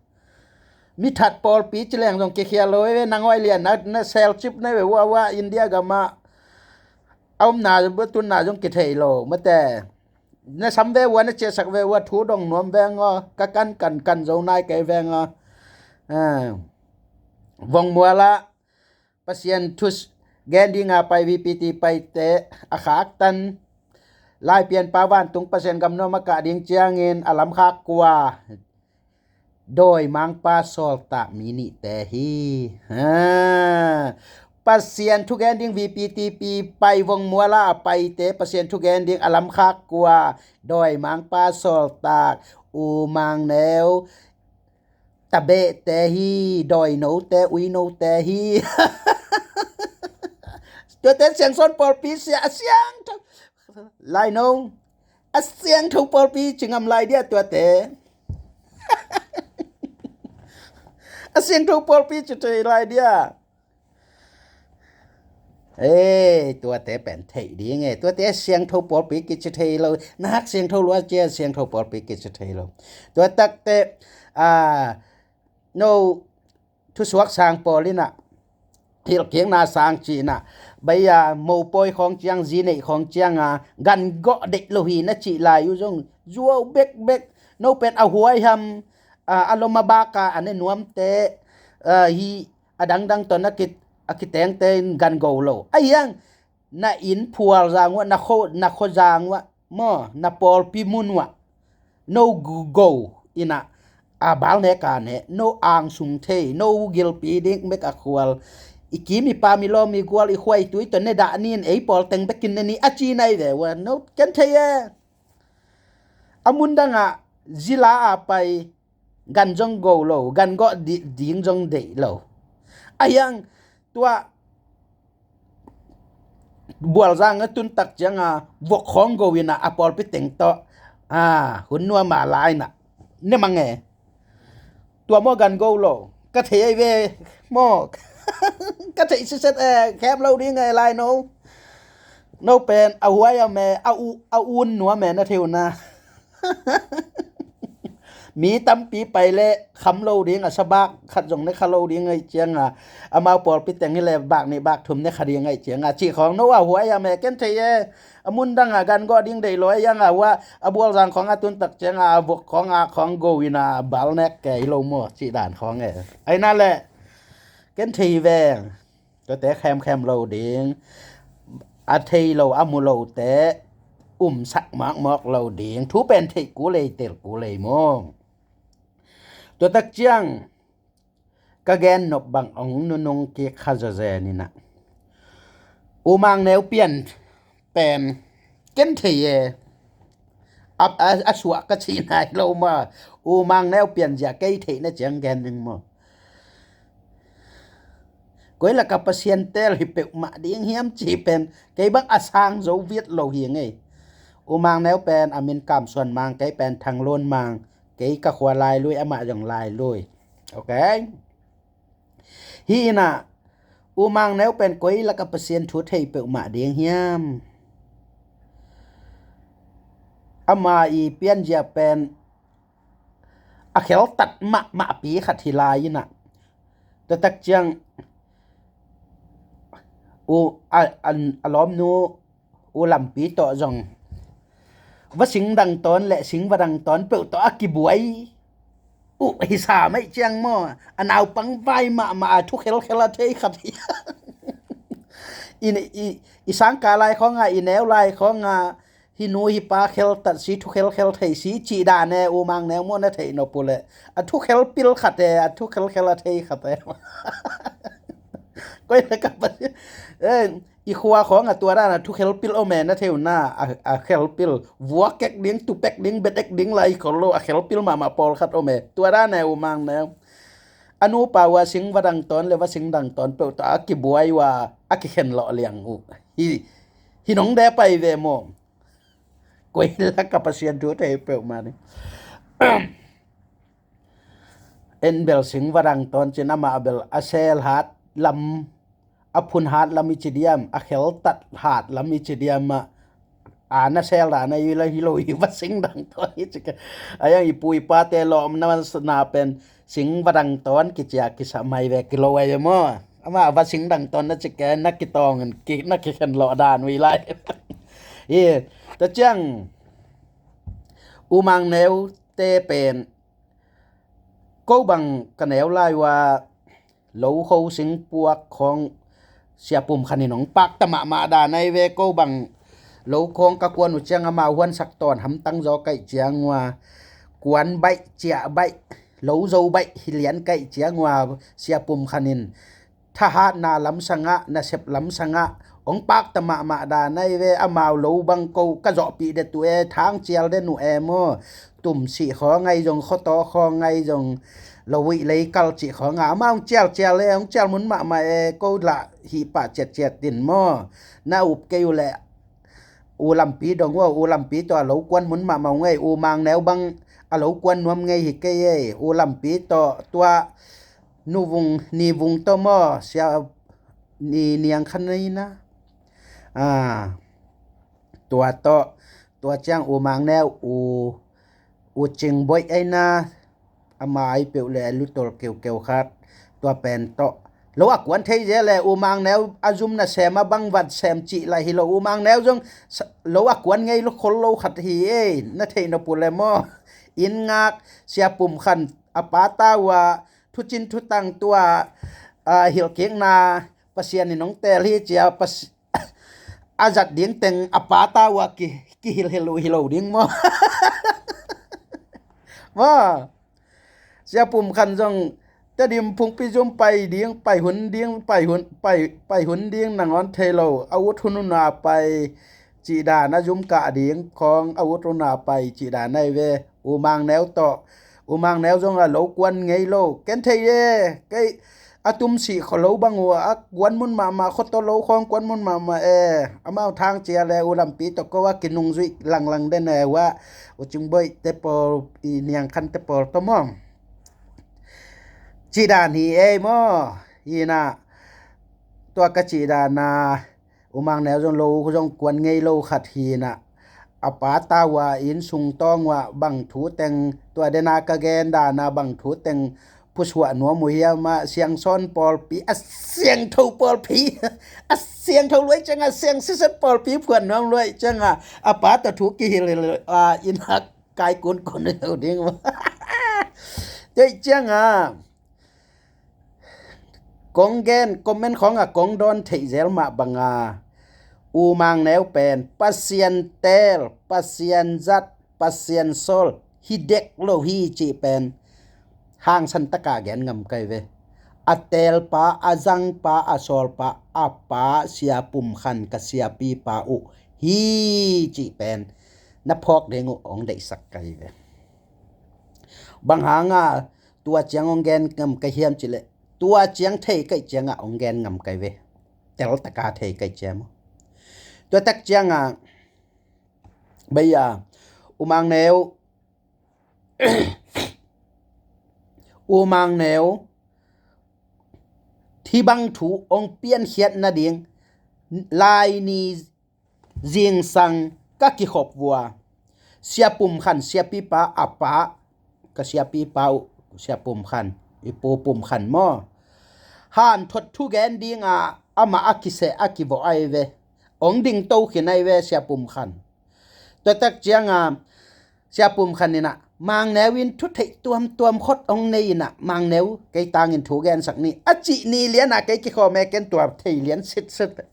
Mi that pawlpi ci leng zong kikhial lo ve, Nangawi Lian na, na sel cip na ve ua ua, India gama a omna tunna zong kithei lo mate. Na sam ve ua, na ciahsak ve ua, thu dong nuam veng aw, ka kan kan kan zo nai kei veng aw. A, Vongmual ah Pasian thu gen dinga pai, VPTP paite a khaktan, Laipianpa vantung Pasian gam nuam a kah ding ciangin a lamkhak kua, dawimangpa sawltak mi nihte hi. Ha. Pasian thugen ding VPTP pai, Vongmual ah a paite Pasian thugen ding a lamkhak kua, dawimangpa sawltak, U Mang Neu, Tabehte hi, dawinote, uinote hi. Tuate siangsawn pawlpi sia, a siangtho. Laino, a siangtho pawlpi ci ngam lai dia tuate. A siangtho pawlpi ci thei lai dia. Ei, tuate pen theih ding e, tuate siangtho pawlpi kici thei lo, nak siangtho lua cia siangtho pawlpi kici thei lo. Tua takte, a, no thusuak sang pawl inah, hilhkikna sang ci inah, bai a mopawi khawng ciang, zi neih khawng cianga gan gawh deih lo hi na cih lai uh zong zuau bekbek, no pen a huai ham, a, a lom a baka a ne nuamte, a, hi a dangdang tawh na ki, a kitengte in gan go lo. A hiang, na inn phual zang uah, na kho, na kho zang uah maw, na pawlpi mun uah, no gu-, go inah, a bal nek a ne, no angsung thei, no gilpi ding mek a khual, i kim i pam i lawm i gual i khuaitui tawh ne dah ni in, ei pawl teng bekin ne ni a ci nai ve ua, no ken thei e. A mun dangah zila a pai, gan zong go lo, gan gawh di-, ding zong deih lo. A hiang tua Bualzang a tun tak cianga vok khawng go inah a pawlpi teng tawh A hun nuam a lai na ne mang e. Tua maw gan go lo ka thei ai ve maw. Ka thei siset e khem lo ding e lai no. No pen a huai a me a u a un nuam e na theu na. Mi tampi pai le kham lo ding a sa bak khat zong ne kha lo ding ai cianga amau pawlpi teng hi le bak nih bak thum ne kha ding ai cianga cih khawng no a huai a me ken thei e. A mun dang a gan gawh ding deih lo ai ang a hua a bualzang khawng a tuntak cianga a vok khawng a khawng go ina bal nek ke hi lo maw cih dan khawng e. Aina le ken thei veng. Tuate khemkhem lo ding a thei lo a mu lote umsak makmawk lo ding thu pen theih ku lei tel ku lei maw. Tuatak ciang ka gen nop bang ong nunung kik kha zazen ina. U Mang Neu Pian pen ken thei e. A, a, a suah ka ci nai lo ma. U Mang Neu Pian zia kei theih na ciang gen ding maw. Koi laka Pasian tel hi peuhmah ding hiam ci pen kei bang a sang zo viat lo hi ngei. U Mang Neu pen a min Kam Suan Mang kei pen Thang Lun Mang. Kei ka khua Lailui amah zong Lailui. Ok. Hi ina U Mang Neu pen koi laka Pasian thu thei peuhmah ding hiam. Ama i pianzia pen a kheltat mahmah pi khat hi lai ina. Tuatak ciang u a, a, a lawmnu u Lampi tawh zong va sing dang tawn le sing va dang tawn peuh tawh a kibuai uh hi sa maih ciang maw. A naupang vai mahmah a thu khelkhel a thei khat hi. I, i, i sangka lai khawnga i neu lai khawnga hi nu hi pa kheltat si thu khelkhel thei si cih dan e U Mang Neu maw na theih nop uh le. A thu khelpil khat e a thu khelkhel a thei khat e. Koi le ka pa i khua khawng a tua dan a thu khelpil om e na theu na a khelpil vua kek ding tu pek ding bet ek ding lai khol lo a khelpil mahmah pawlkhat om e tua dan e U Mang Neu. A nupa ua sing va dang tawn le va sing dang tawn peuh tawh a kibuai ua a kikhen lawh liang uh hi. Hi nong de pai ve maw. Koi laka Pasian thu thei peuhmah ni. En bel sing va dang tawn cin amah bel a sel hat lam a phun hat lam i ci diam a kheltat hat lam i ci diam a a na sel dan a i la hi lo i va sing dang tawn i ci ke. A yang i pu i pate lawm na man na pen sing va dang tawn kicia kisa mai ve kilo ai ve maw. Ama va sing dang tawn na ci ke na kitawng na kikhen lawh dan ui lai. I ta ciang U Mang Neu te pen ko bang ka neu lai ua lo kho sing puak khawng Sia Pum Khan in hong pakta mahmah dan ai ve ko bang lo khawng ka kuan uh ciang amau huansak tawn hamtang zaw kaih ciang ua kuan baih ciah baih lo zo baih hi lian kaih ciang ua Sia Pum Khan in thahatna lamsangah nasep lamsangah hong pakta mahmah dan ai ve amau lo bang ko ka zawhpih det uh e thang cial den uh e maw. Tumsih khawngai zong khuataw khawngai zong lo uih lei kal cih khawnga amau hong cialcial e hong cial mun mahmah e ko lah hih pah ciatciat din maw. Na up kei uh leh U Lampi dong uh a U Lampi tawh a lo kuan mun mahmah uh ngei U Mang Neu bang a lo kuan nuam ngei hi kei e U Lampi tawh tua nuvung nivung tawh maw sia ni niang khan nei na. Tua tawh tua ciang U Mang Neu u u Cing Boih ai na. Ama ai peuh le lutol keukeu khat tua pen tawh lo a kuan thei zel le U Mang Neu a zum nasem a bang vat sem cih lai hi lo U Mang Neu zong lo a kuan ngei lo khol lo khat hi e na theih nop uh le maw. Inn ngak Sia Pum Khan a pata uh a thucin thutang tua a hilhkikna Pasian in hong tel hi cia a zat ding teng a pata uh a kihilhhilh uh hi lo ding maw. Maw Sia Pum Khan zong Tedim phungpi zum pai ding pai hun ding pai hun pai pai hun ding nangawn thei lo a ut hun una pai cih dan a zum kah ding khawng a ut una pai cih dan ai ve. U Mang Neu tawh U Mang Neu zong a lo kuan ngei lo ken thei e kei a tum sih kho lo bang uh a, kuan mun mahmah, khuataw lo khawng kuan mun mahmah e. Amau thang cia le u lampi tawh ko a kinungzuih langlang den e uh a, u Cingboih te pawl, i Niang Khan te pawl tawh maw. Cih dan hi ei maw. Hi na, tua ka cih dan a, u Mang Neu zong lo zong kuan ngei lo khat hi na, a pa tau a inn sung tawng uh a bang thu teng, tua den a ka gen dan a bang thu teng phusuah nuam uh hiam a, siangsawn pawlpi, a siangtho pawlpi, a siangtho luai ciang a, siang siset pawlpi phuan nuam luai ciang a, a pa tawh thu kihilhilh a, inn hak kai kunkun lo ding maw. Tua ciang a, kong gen comment khawng a kong dawn theih zel mah bang a, u Mang Neu pen Pasian teel, Pasian zat, Pasian sawl hi dek lo hi cih pen hangsan taka gen ngam kai ve. A teelpa, a zangpa, a sawlpa, a pa Sia Pum Khan, ka siapipa uh hi cih pen na phawk ding uh hong deihsak kai ve. Bang hanga tua ciang hong gen ngam kai hiam cih leh, tua ciang thei kai ciangah hong gen ngam kai ve. Tel taka thei kai ciang maw. Tua tak ciangah, bai a, u Mang Neu, u Mang Neu, hih bang thu hong piankhiat nading, lai ni zingsang ka kikhop uh a, Sia Pum Khan, siapipa a pa, ka siapipa uh, Sia Pum Khan, i pu Pum Khan maw, hanthot thugen dinga amah a kiseh a kivawh ahi ve. Hong dingto khin ahi ve Sia Pum Khan. Tua tak cianga Sia Pum Khan inah, Mang Neu in thu theih tuamtuam khawng hong nei inah, Mang Neu kei tangin thu gensak ni a cih ni lianah kei kikhawm e, ken tua thei lian sitset.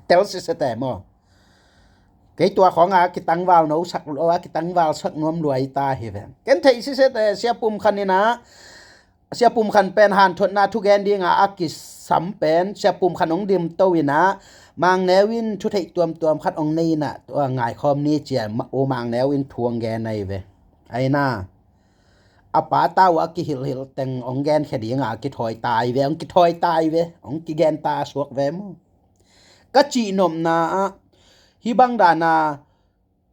Tel sitset e maw. Kei tua khawng a kitangval no sak lo a, kitangval sak nuam luai ta hi ve. Ken theih sitset e, Sia Pum Khan inah, Sia Pum Khan pen hanthotna thugen dinga a kisam pen, Sia Pum Khan hong dimto inah, Mang Neu in thu theih tuamtuam khat hong nei inah, tua ngaikhawm ni cia, u Mang Neu in thu hong gen ahi ve. Aina, a pa tau a kihilhhilh teng hong genkhia dinga a kithawi tai ve, hong kithawi tai ve, hong kigen ta suak ve maw. Ka cihnopna ah, hih bang dana,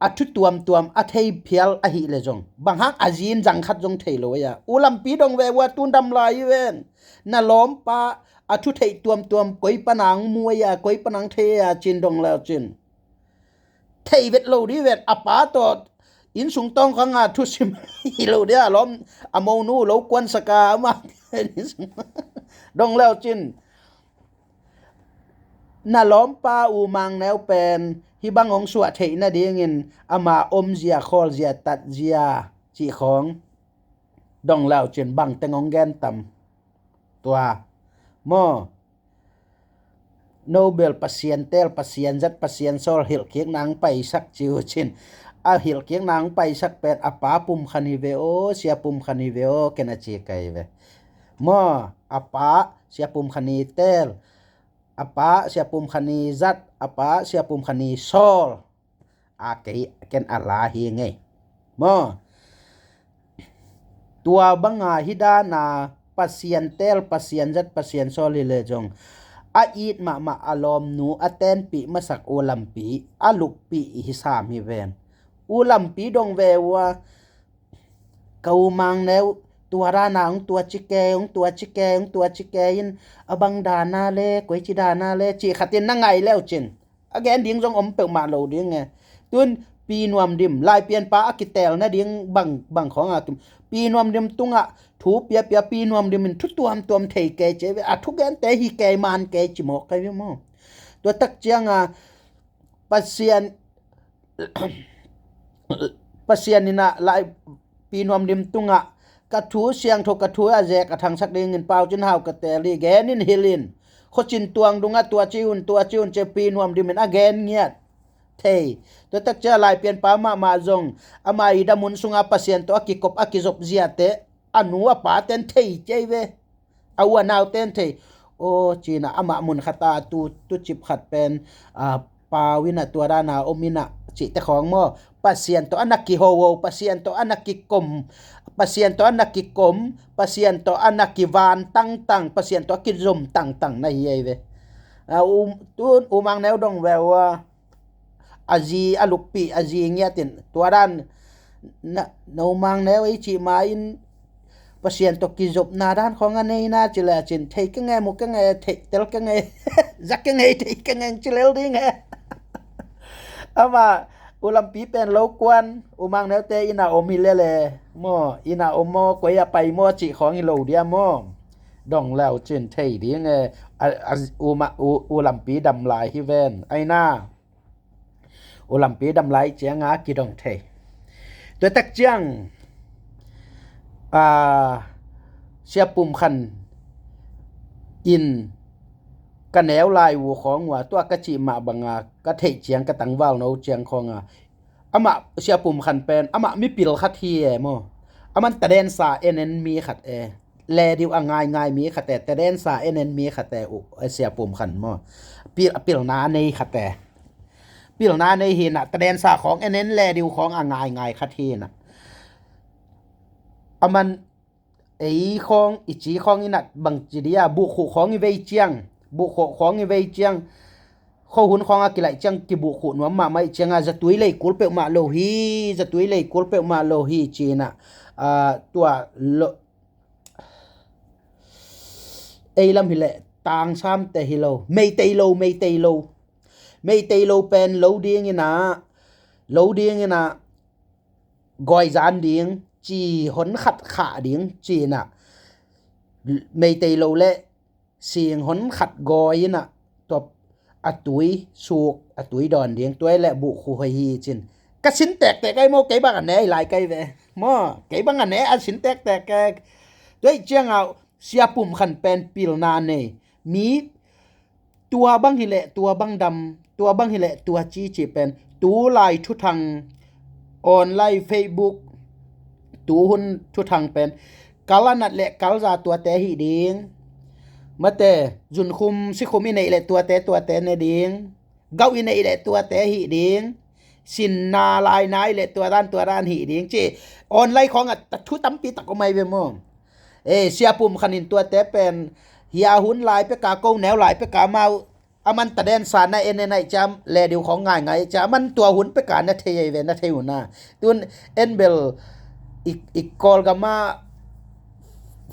a thu tuamtuam a thei phial ahih leh zong, bang hang a zin zang khat zong thei lo a, u lampi dong ve ua, tun dam lai hi ven. Na lawmpa a thu theih tuamtuam koi panang mu a, koi panang thei a, cin dong leu cin. Thei vet lo dih ven, a pa tawh inn sung tawng khanga thusim hi lo dih a, lawm a monu lo kuansaka ama. Dong leu cin. Na lawmpa u Mang Neu pen hih bang hong suah theih nadingin ama omzia, khawlzia, tatzia cih khawng dong leu cin, bang teng hong gen tam? Tua maw. Nobel Pasian teel, Pasian zat, Pasian sawl hilhkikna hong paisak ci uh cin. A hilhkikna hong paisak pen a pa Pum Khan hi ve aw, Sia Pum Khan hi ve aw, ken a ci kai ve. Maw, a pa Sia Pum Khan i teel, a pa Sia Pum Khan i zat, a pa Sia Pum Khan i sawl. A kei ken a la hi ngei. Maw. Tua banga hih dana Pasian teel, Pasian zat, Pasian sawl hi leh zong, a it mahmah a lawmnu a tenpih masak u lampi a luppih hi sam hi ven. U lampi dong ve ua, ka u Mang Neu tua dana hong tua ci kei, hong tua ci kei, hong tua ci kei in, a bang dana le, koici dana le, cih khatin na ngai leu cin, a gen ding zong om peuhmah lo ding e. Tun Pi Nuam Dim, Laipianpa a kiteel nading bang, bang khawng a kim, Pi Nuam Dim tungah thu piapia, Pi Nuam Dim in thu tuamtuam thei kei ci ve, a thugente hi kei man kei ci mawk kei ve maw. Tua tak cianga Pasian, Pasian inah lai Pi Nuam Dim tungah ka thu siangtho, ka thu a zek a thangsak dingin Pau Cin Hau ka teel hi, gen in, hilh in. Khuacin tuang dungah tua ci un, tua ci un ci-a Pi Nuam Dim in a gen ngiat thei. Tua tak ciah Laipianpa mahmah zong ama i damun sunga Pasian tawh a kikop a kizop ziate a nu a paten thei ci ei ve. A u a nauten thei. Aw, cinah amah mun khata tu, tucip khat pen, a, Pau inah tua dana om inah cihte khawng maw, Pasian tawh a na kihoho, Pasian tawh a na kikom, Pasian tawh a na kikom, Pasian tawh a na kivan tangtang, Pasian tawh a kizom tangtang na hi ei ve. A, um, tun umang neu dong veu a, a zi a luppi, a zi ngiatin tua dan na, na umang neu ei cih ma in Pasian tawh kizopna dan khawng a nei na ci le cin, thei keng e, mu keng e, thei tel keng e, za keng e, thei keng e ci lel ding e. Ama ulampi pen lo kuan, umang neute ina om hi lele maw, ina om maw, koi a pai maw cih khawng hi lo dia maw. Dong leu cin thei ding e. A, a, uma, u, ulampi dam lai hi ven aina. Ulampi dam lai cianga kidong thei. Tua tak ciang, a, Sia Pum Khan in ka neu lai uh khawng uh a, tua ka cih mah banga ka theih ciang, ka tangval no ciang khawng a, amah Sia Pum Khan pen amah mipil khat hi e maw. Aman tadensa enen mi khat e. Lediu a ngaingai mi khat e, tadensa enen mi khat e uh, Sia Pum Khan maw. Pil, pilna nei khat e. Pilna nei hi na, tadensa khawng enen, lediu khawng a ngaingai khat hi na. Aman ei khawng, i ci khawng ina bangci dia, buhkhuh khawng i vei ciang, buhkhuh khawng i vei ciang, khohun khawng a kilaih ciang kibuhkhuh nuam mahmah i cianga, zatui leikul peuhmah lo hi, zatui leikul peuhmah lo hi cina, a, tua lo, ei lam hileh tangsamte hi lo, meitei lo, meitei lo, meitei lo pen lo dingina, lo dingina, gawizan ding ci, hon khat khah ding cina, meitei lo le sing hon khat gawi ina, tua a tui suk, a tui dawn ding, tua le buhkhuh hoih hi cin. Ka sin tektek ai maw, kei bang a ne ai lai kai ve maw, kei bang a ne a sin tektek e. Tua i cianga Sia Pum Khan pen pilna nei mi, tua bang hileh tua bang dam, tua bang hileh tua ci, ci pen tulai thuthang, online, Facebook, tuhun thuthang pen kal a nat le kal za tuate hi ding. Mate, zunkhum sikhum i neih le tuate, tuate ne ding. Gauh i neih le tuate hi ding. Sinna lai nai le tua dan, tua dan hi ding ci. Online khawng a thu tampi tak om ai ve maw. E, Sia Pum Khan in tuate pen hia hun lai peka, ko neu lai peka mau, aman tadensa na enen ai ciam, lediu khawng ngaingai ciam, aman tua hun peka na thei ai ve, na thei hun a. Tun en bel i, i Kawlgama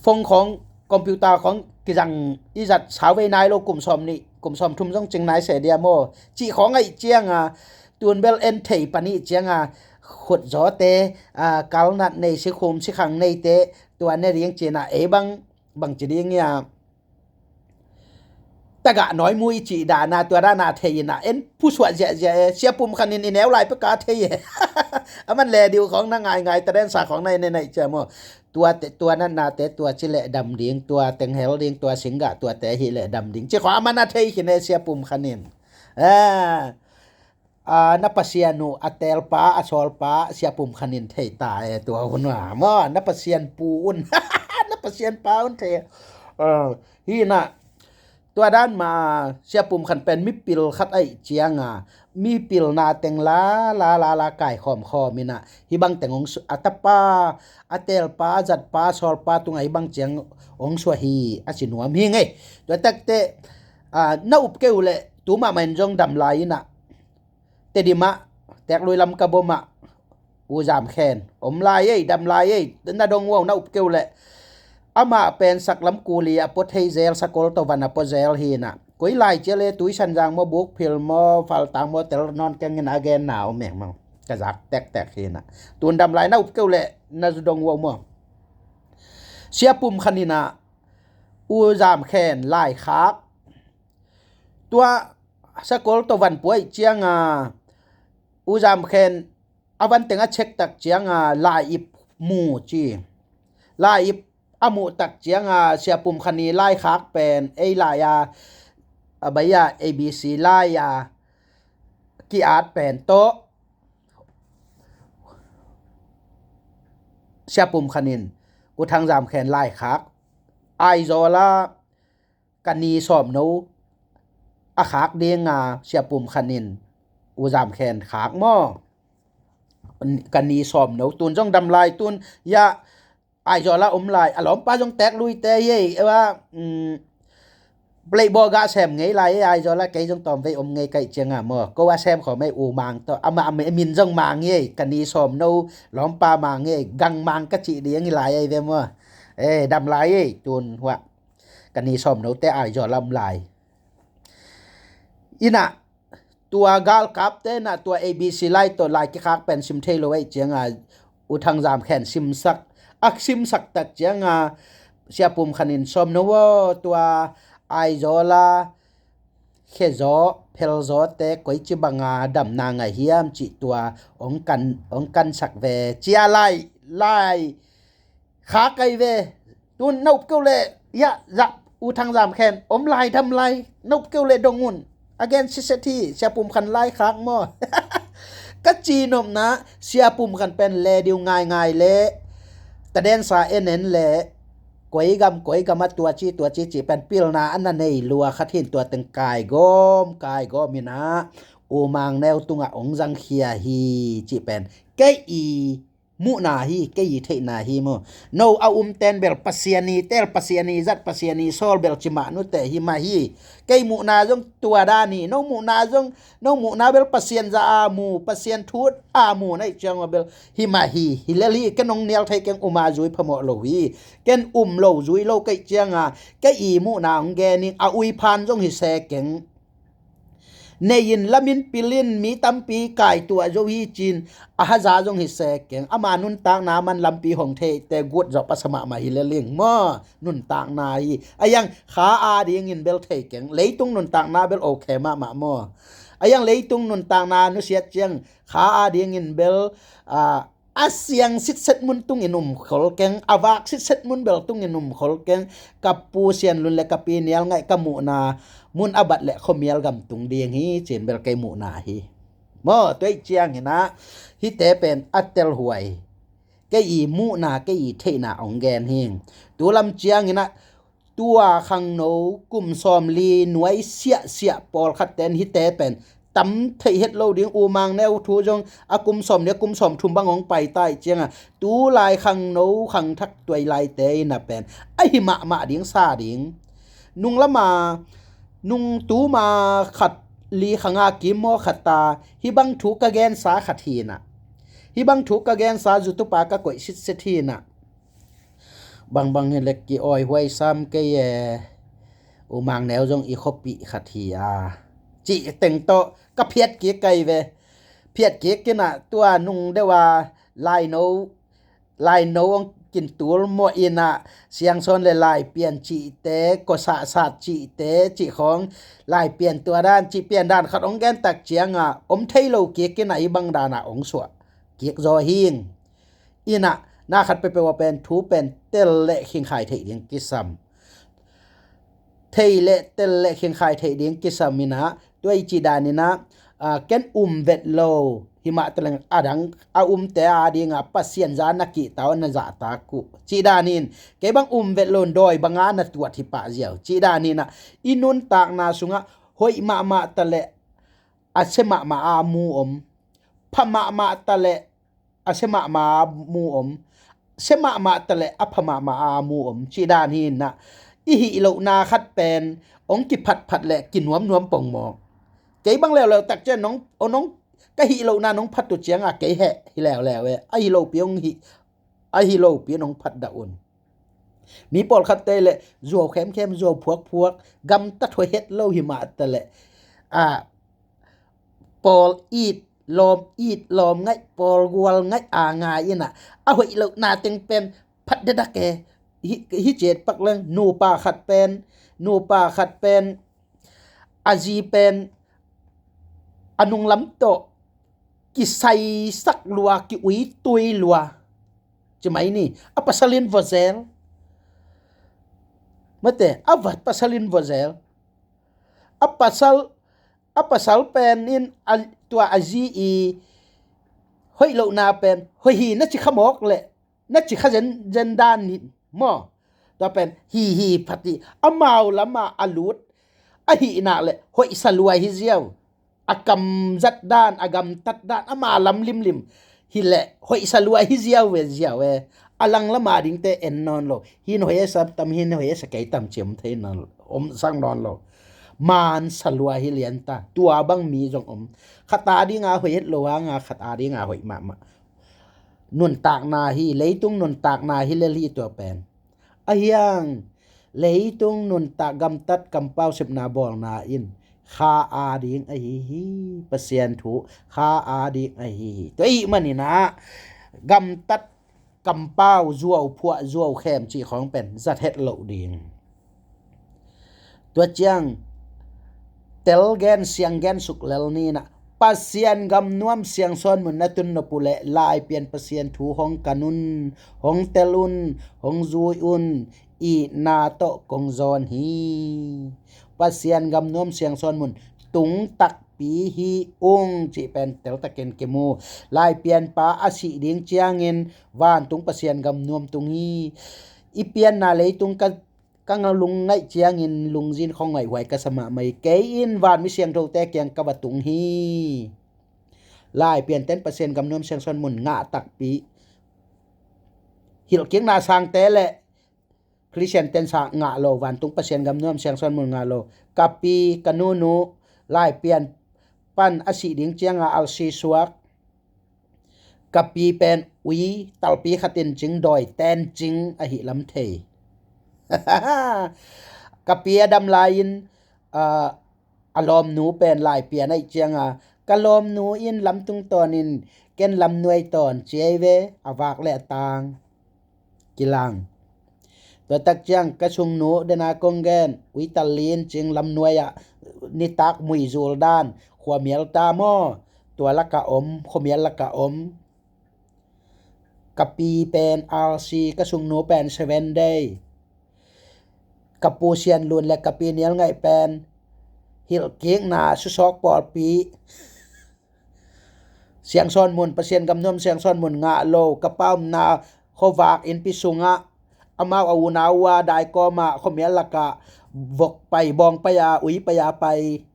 phone khawng, computer khawng kizang i zat sau vei nai lo, kum sawm nih, kum sawm thum zong cing nai se dia maw. Cih khawng ai cianga, tun bel en thei panih cianga, khut zawte, a, kal nat nei, sikhum sikhang neite, tua ne ding cina, ei bang, bang ci ding ia. Tagah nawi mui cih dana, tua dana thei ina, en pusuah ziahziah e, Sia Pum Khan in i neu lai peka thei e. Aman lediu khawng na ngaingai, tadensa khawng na enen ai ciam maw. Tua te, tua natnate, tua ci le dam ding, tua tenghel ding, tua singgah, tuate hi le dam ding. Ci khawng aman a thei khin e Sia Pum Khan in. A, a, na Pasian uh a teelpa, a sawlpa, Sia Pum Khan in thei ta e tua hun a maw, na Pasian pu un. Na Pasian pa un thei. A, hi na, tua dan ma, Sia Pum Khan pen mipil khat ai cianga, mipilna teng la, la, la, la, kaikhawm khawm ina, hi bang teng hong su-, a tapa, a teelpa, a zatpa, a sawlpa tunga hi bang ciang hong suah hi, a ci nuam hi ngei. Tua takte, a, na up keu le, tu mahmah in zong dam lai ina, Tedim ah, Teklui lam ka bom ah, U Zam Khen om lai ei, dam lai ei, na dong uh a, na up keu le. Amah pen sak lam kuli a pua thei zel, sakol to van a pua zel hi na. Koi lai cia le, Tuisan Zang maw, Bukphil maw, Faltang maw, tel nawn keng in a gen na om e maw. Ka zak tektek hi na. Tun dam lai, na up keu le, na zu dong uh a maw. Sia Pum Khan ina, U Zam Khen lai khak. Tua sakol to van pua i cianga, U Zam Khen a van teng a cek tak cianga lai ip mu ci. Lai ip a muh tak cianga Sia Pum Khan i lai khak pen ei lai a, a bai a A B C lai a ki-at pen tawh Sia Pum Khan in U Thang Zam Khen lai khak. Aizawl a ka ni sawmno a khak dinga Sia Pum Khan in U Zam Khen khak maw. ka ni sawm no tun zong dam lai tun ya Aizawl ah om lai a lawmpa zong tek lui te hi ei ewa. Pleibaw gah sem ngei lai ei Aizawl ah kei zong tawm vei om ngei kaih cianga maw ko a sem khawm ei u mang tawh amah min zong mang hi ei ka ni sawm no lawmpa mang hi ei gang mang ka cih ding hi lai ei ve maw. Dam lai ei tun huah ka ni sawm no te Aizawl ah om lai. Inah tua galkapte na tua A B C lai tawh lai kikhak pen sim thei lo ei cianga U Thang Zam Khen simsak a simsak tak cianga Sia Pum Khan in sawm no aw tua Aizawl a khezaw phelzawte koici banga damna ngai hiam cih tua ong kan ong kansak ve cia lai lai kha kai ve. Tun nop keu le ya zah U Thang Zam Khen om lai dam lai nop keu le dong un a gen siset hi Sia Pum Khan lai khak maw? Ka ci nopna Sia Pum Khan pen le diu ngaingai le tadensa en en le koi gam koi gam a tua ci tua ci ci pen pilna a na nei lua khat hin tua teng kai gawm kai gawm inah U Mang Neu tungah ong zang khia hi ci pen kei i muhna hi kei i theihna hi maw? No a um ten bel Pasian i tel Pasian i zat Pasian i sawl bel ci mah nute hi mah hi. Kei muhna zong tua dan hi no muhna zong no muhna bel Pasian za a mu Pasian thut a mu naih ciang bel hi mah hi. Hi lel hi ken ong nial thei keng um a zui phamawh lo hi. Ken um lo zui lo kaih cianga kei i muhna ong gen ing a ui phan zong hi se keng. Nei in lamin pilin mi tampi kai tuah zo hi cin a haza zong hi se keng ama nuntakna man lampi hong theite gut zawh pasa mahmah hi le ling maw? Nuntakna hi a yang kha a dingin bel thei keng leitung nuntakna bel okay mahmah maw? A yang leitung nuntakna nusiat ciang kha a dingin bel a siang sitset mun tungin um khol keng a vak sitset mun bel tungin um khol keng. Ka pu Sian Lun le ka pi Nial Ngaih ka muhna mun a bat le khuamial gam tung ding hi cin bel kei muhna hi. Maw tuaih cianginah hite pen a telhuai kei i muhna kei i theihna ong gen hi. Tulam cianginah tua khangno kum sawm li nuai siahsiah pawlkhat ten hite pen tam theih het lo ding U Mang Neu thu zong a kum sawm nia kum sawm thum bang hong pai tai cianga tu lai khangno khangthak tuai laite ina pen a hi mahmah ding sa ding. Nung lama nung tuma khat li khanga kim maw khat ta hi bang thu ka gensa khat hinah hi bang thu ka gensa zutupa ka koih sitset hinah. Bangbang hi le ki awi huai sam kei e. U Mang Neu zong i khuapih khat hi a cih teng tawh ka phiat kik kai ve. Phiat kik kinah tua nung deuh a laino laino ong kintul mawh inah siangsawn le laipian cihte kosahsat cihte cih khawng laipian tua dan cih pian dan khat ong gentak cianga om thei lo kik kinah i bang dana ong suah kik zaw hing. Inah na khat peuhpeuh a pen thu pen tel le khingkhai theih ding kisam. Thei le tel le khingkhai theih ding kisam inah tuai cih dan inah ken um vet lo himah teleng a dang a umte a dinga Pasian za na kihta uh na zahtak uh cih danin kei bang um vet lo dawi banga na tuat hi pah ziau cih daninah i nuntakna sungah hoih mahmah ta le a se mahmah a mu om pha mahmah ta le a se mahmah a mu om se mahmah ta le a pha mahmah a mu om cih dan hinah i hih lohna khat pen ong kiphatphat le kinuamnuam pongmawk. Kei bang leuleu tak cian nong nong ka hih lohna nong phat uh cianga kei heh hi leuleu e a hi lopi ong hih a hi lopi nong phat dah un. Mi pawlkhatte le zuau khemkhem zuau phuakphuak gamtat huai het lo himah ta le a pawl it lawm it lawm ngaih pawl gual ngaih a ngai inah a hoih lohna teng pen phat dedak e. Hi ciat pak leng nupa khat pen nupa khat pen a zi pen a nunglam tawh kisaisak lua ki uitui lua ci mai ni a pasal in vazel mate a va pasal in vazel a pasal a pasal pen in tua a zi i hoih lohna pen hoih hi na ci kha mawk le na ci kha zenzen dan hi maw? Tua pen hi hi phat hi amau lama a lut a hihnak le hoihsa luai hi ziau a kamzat dan a gamtat dan ama lam limlim Hileh hoih sa lua hi ziau ve ziau e. A lang lama dingte en nawn lo. Hin hoih a sa tam, hin hoih a sa kei tam ci om thei nawn, om sang nawn lo. Man sa lua hi lian ta. Tua bang mi zong om. Khat a dinga hoih het lo hanga khat a dinga hoih mahmah. Nuntakna hi, leitung nuntakna hi lel hi tua pen. Ahiang leitung nuntak gamtat kampau sepna bawlna in kha a ding ahi hi. Pasian thu kha a ding ahi hi. Tua ahih maninah gamtat kampau zuau phuah zuau khem cih khawng pen zat het loh ding. Tua ciang tel gen siang gen suk lel ninah Pasian gam nuam siangsawn mun na tun nop uh leh Laipian Pasian thu hong kan un, hong tel un, hong zui un, itna tawh kong zawn hi. Pasian gam nuam siangsawn mun tung takpi hi ung cih pen teltakin kimu. Laipianpa a sih ding ciangin vantung Pasian gam nuam tung hi. I pianna leitung ka ka lungngaih ciangin lungzin khong ngaihhuai ka sa mahmah hi. Kei in van mi siangthote kiang ka va tung hi. Laipianten Pasian gam nuam siangsawn mun ngah takpi. Hilhkikna sangte le Khristianten sa ngah lo, vantung Pasian gam nuam siangsawn mun ngah lo. Ka pi, ka nunu, Laipian pan a sih ding cianga alsi suak. Ka pi pen ui talpi khatin cing dawi ten cing ahi lam thei. Ka pi a dam lai-in, ah, a lawmnu pen Laipian aih cianga ka lawmnu in lamtung tawnin ken lamnuai tawn ciai ve, a vak le a tang kilang. Tua tak ciang ka sungnu dena kong gen, uital lin cing lamnuai ah nitak muizul dan, khuamial ta maw, tua laka om, khuamial laka om. Ka pi pen R C, ka sungnu pen Seven Day. Ka pu Sian Lun le ka pi Nial Ngaih pen hilhkikna susawk pawlpi. Siangsawn mun, Pasian gam nuam siangsawn mun ngah lo, ka pa omna khuavak innpi sungah amau a unau a daikawmah khuamial lakah vok pai, bawng pai a, ui pai a pai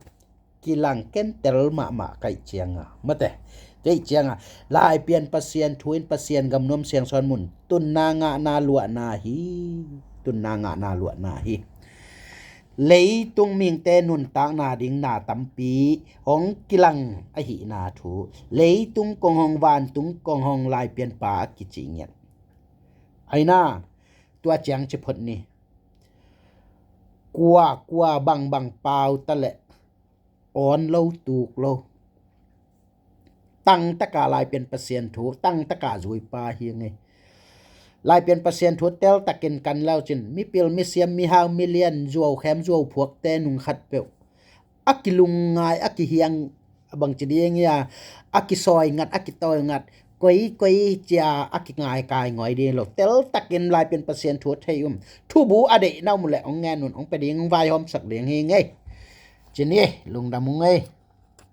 kilang ken tel mahmah kaih cianga. Mate, kaih cianga. Laipian Pasian thu in Pasian gam nuam siangsawn mun tunna ngahna luahna hi. Tunna ngahna luahna hi. Leitung mihingte nuntakna ding na tampi hong kilang ahihna thu. Leitung kong hong, vantung kong hong, Laipianpa a kici ngiat. Aina, tua ciang ci phot ni. Kua, kua, bangbang pau ta leh awn lo, tuk lo. Tangtaka Laipian Pasian thu tangtaka zuipa hi ngei. Laipian Pasian thu teltakin kan laucin mipil, misiam, mihau, milian, zuaukhem, zuauphuakte nung khat peuh a kilungngai, a kihiang, a bangci ding ia, a kisawi ngat, a kitawi ngat, koi koi cia a kingai kai ngawi ding lo. Teltakin Laipian Pasian thu thei um, thubu a deihna um leh hong ngen un, hong pe ding, hong vaihawmsak ding hi ngei. Cin hi, lungdam ung ei.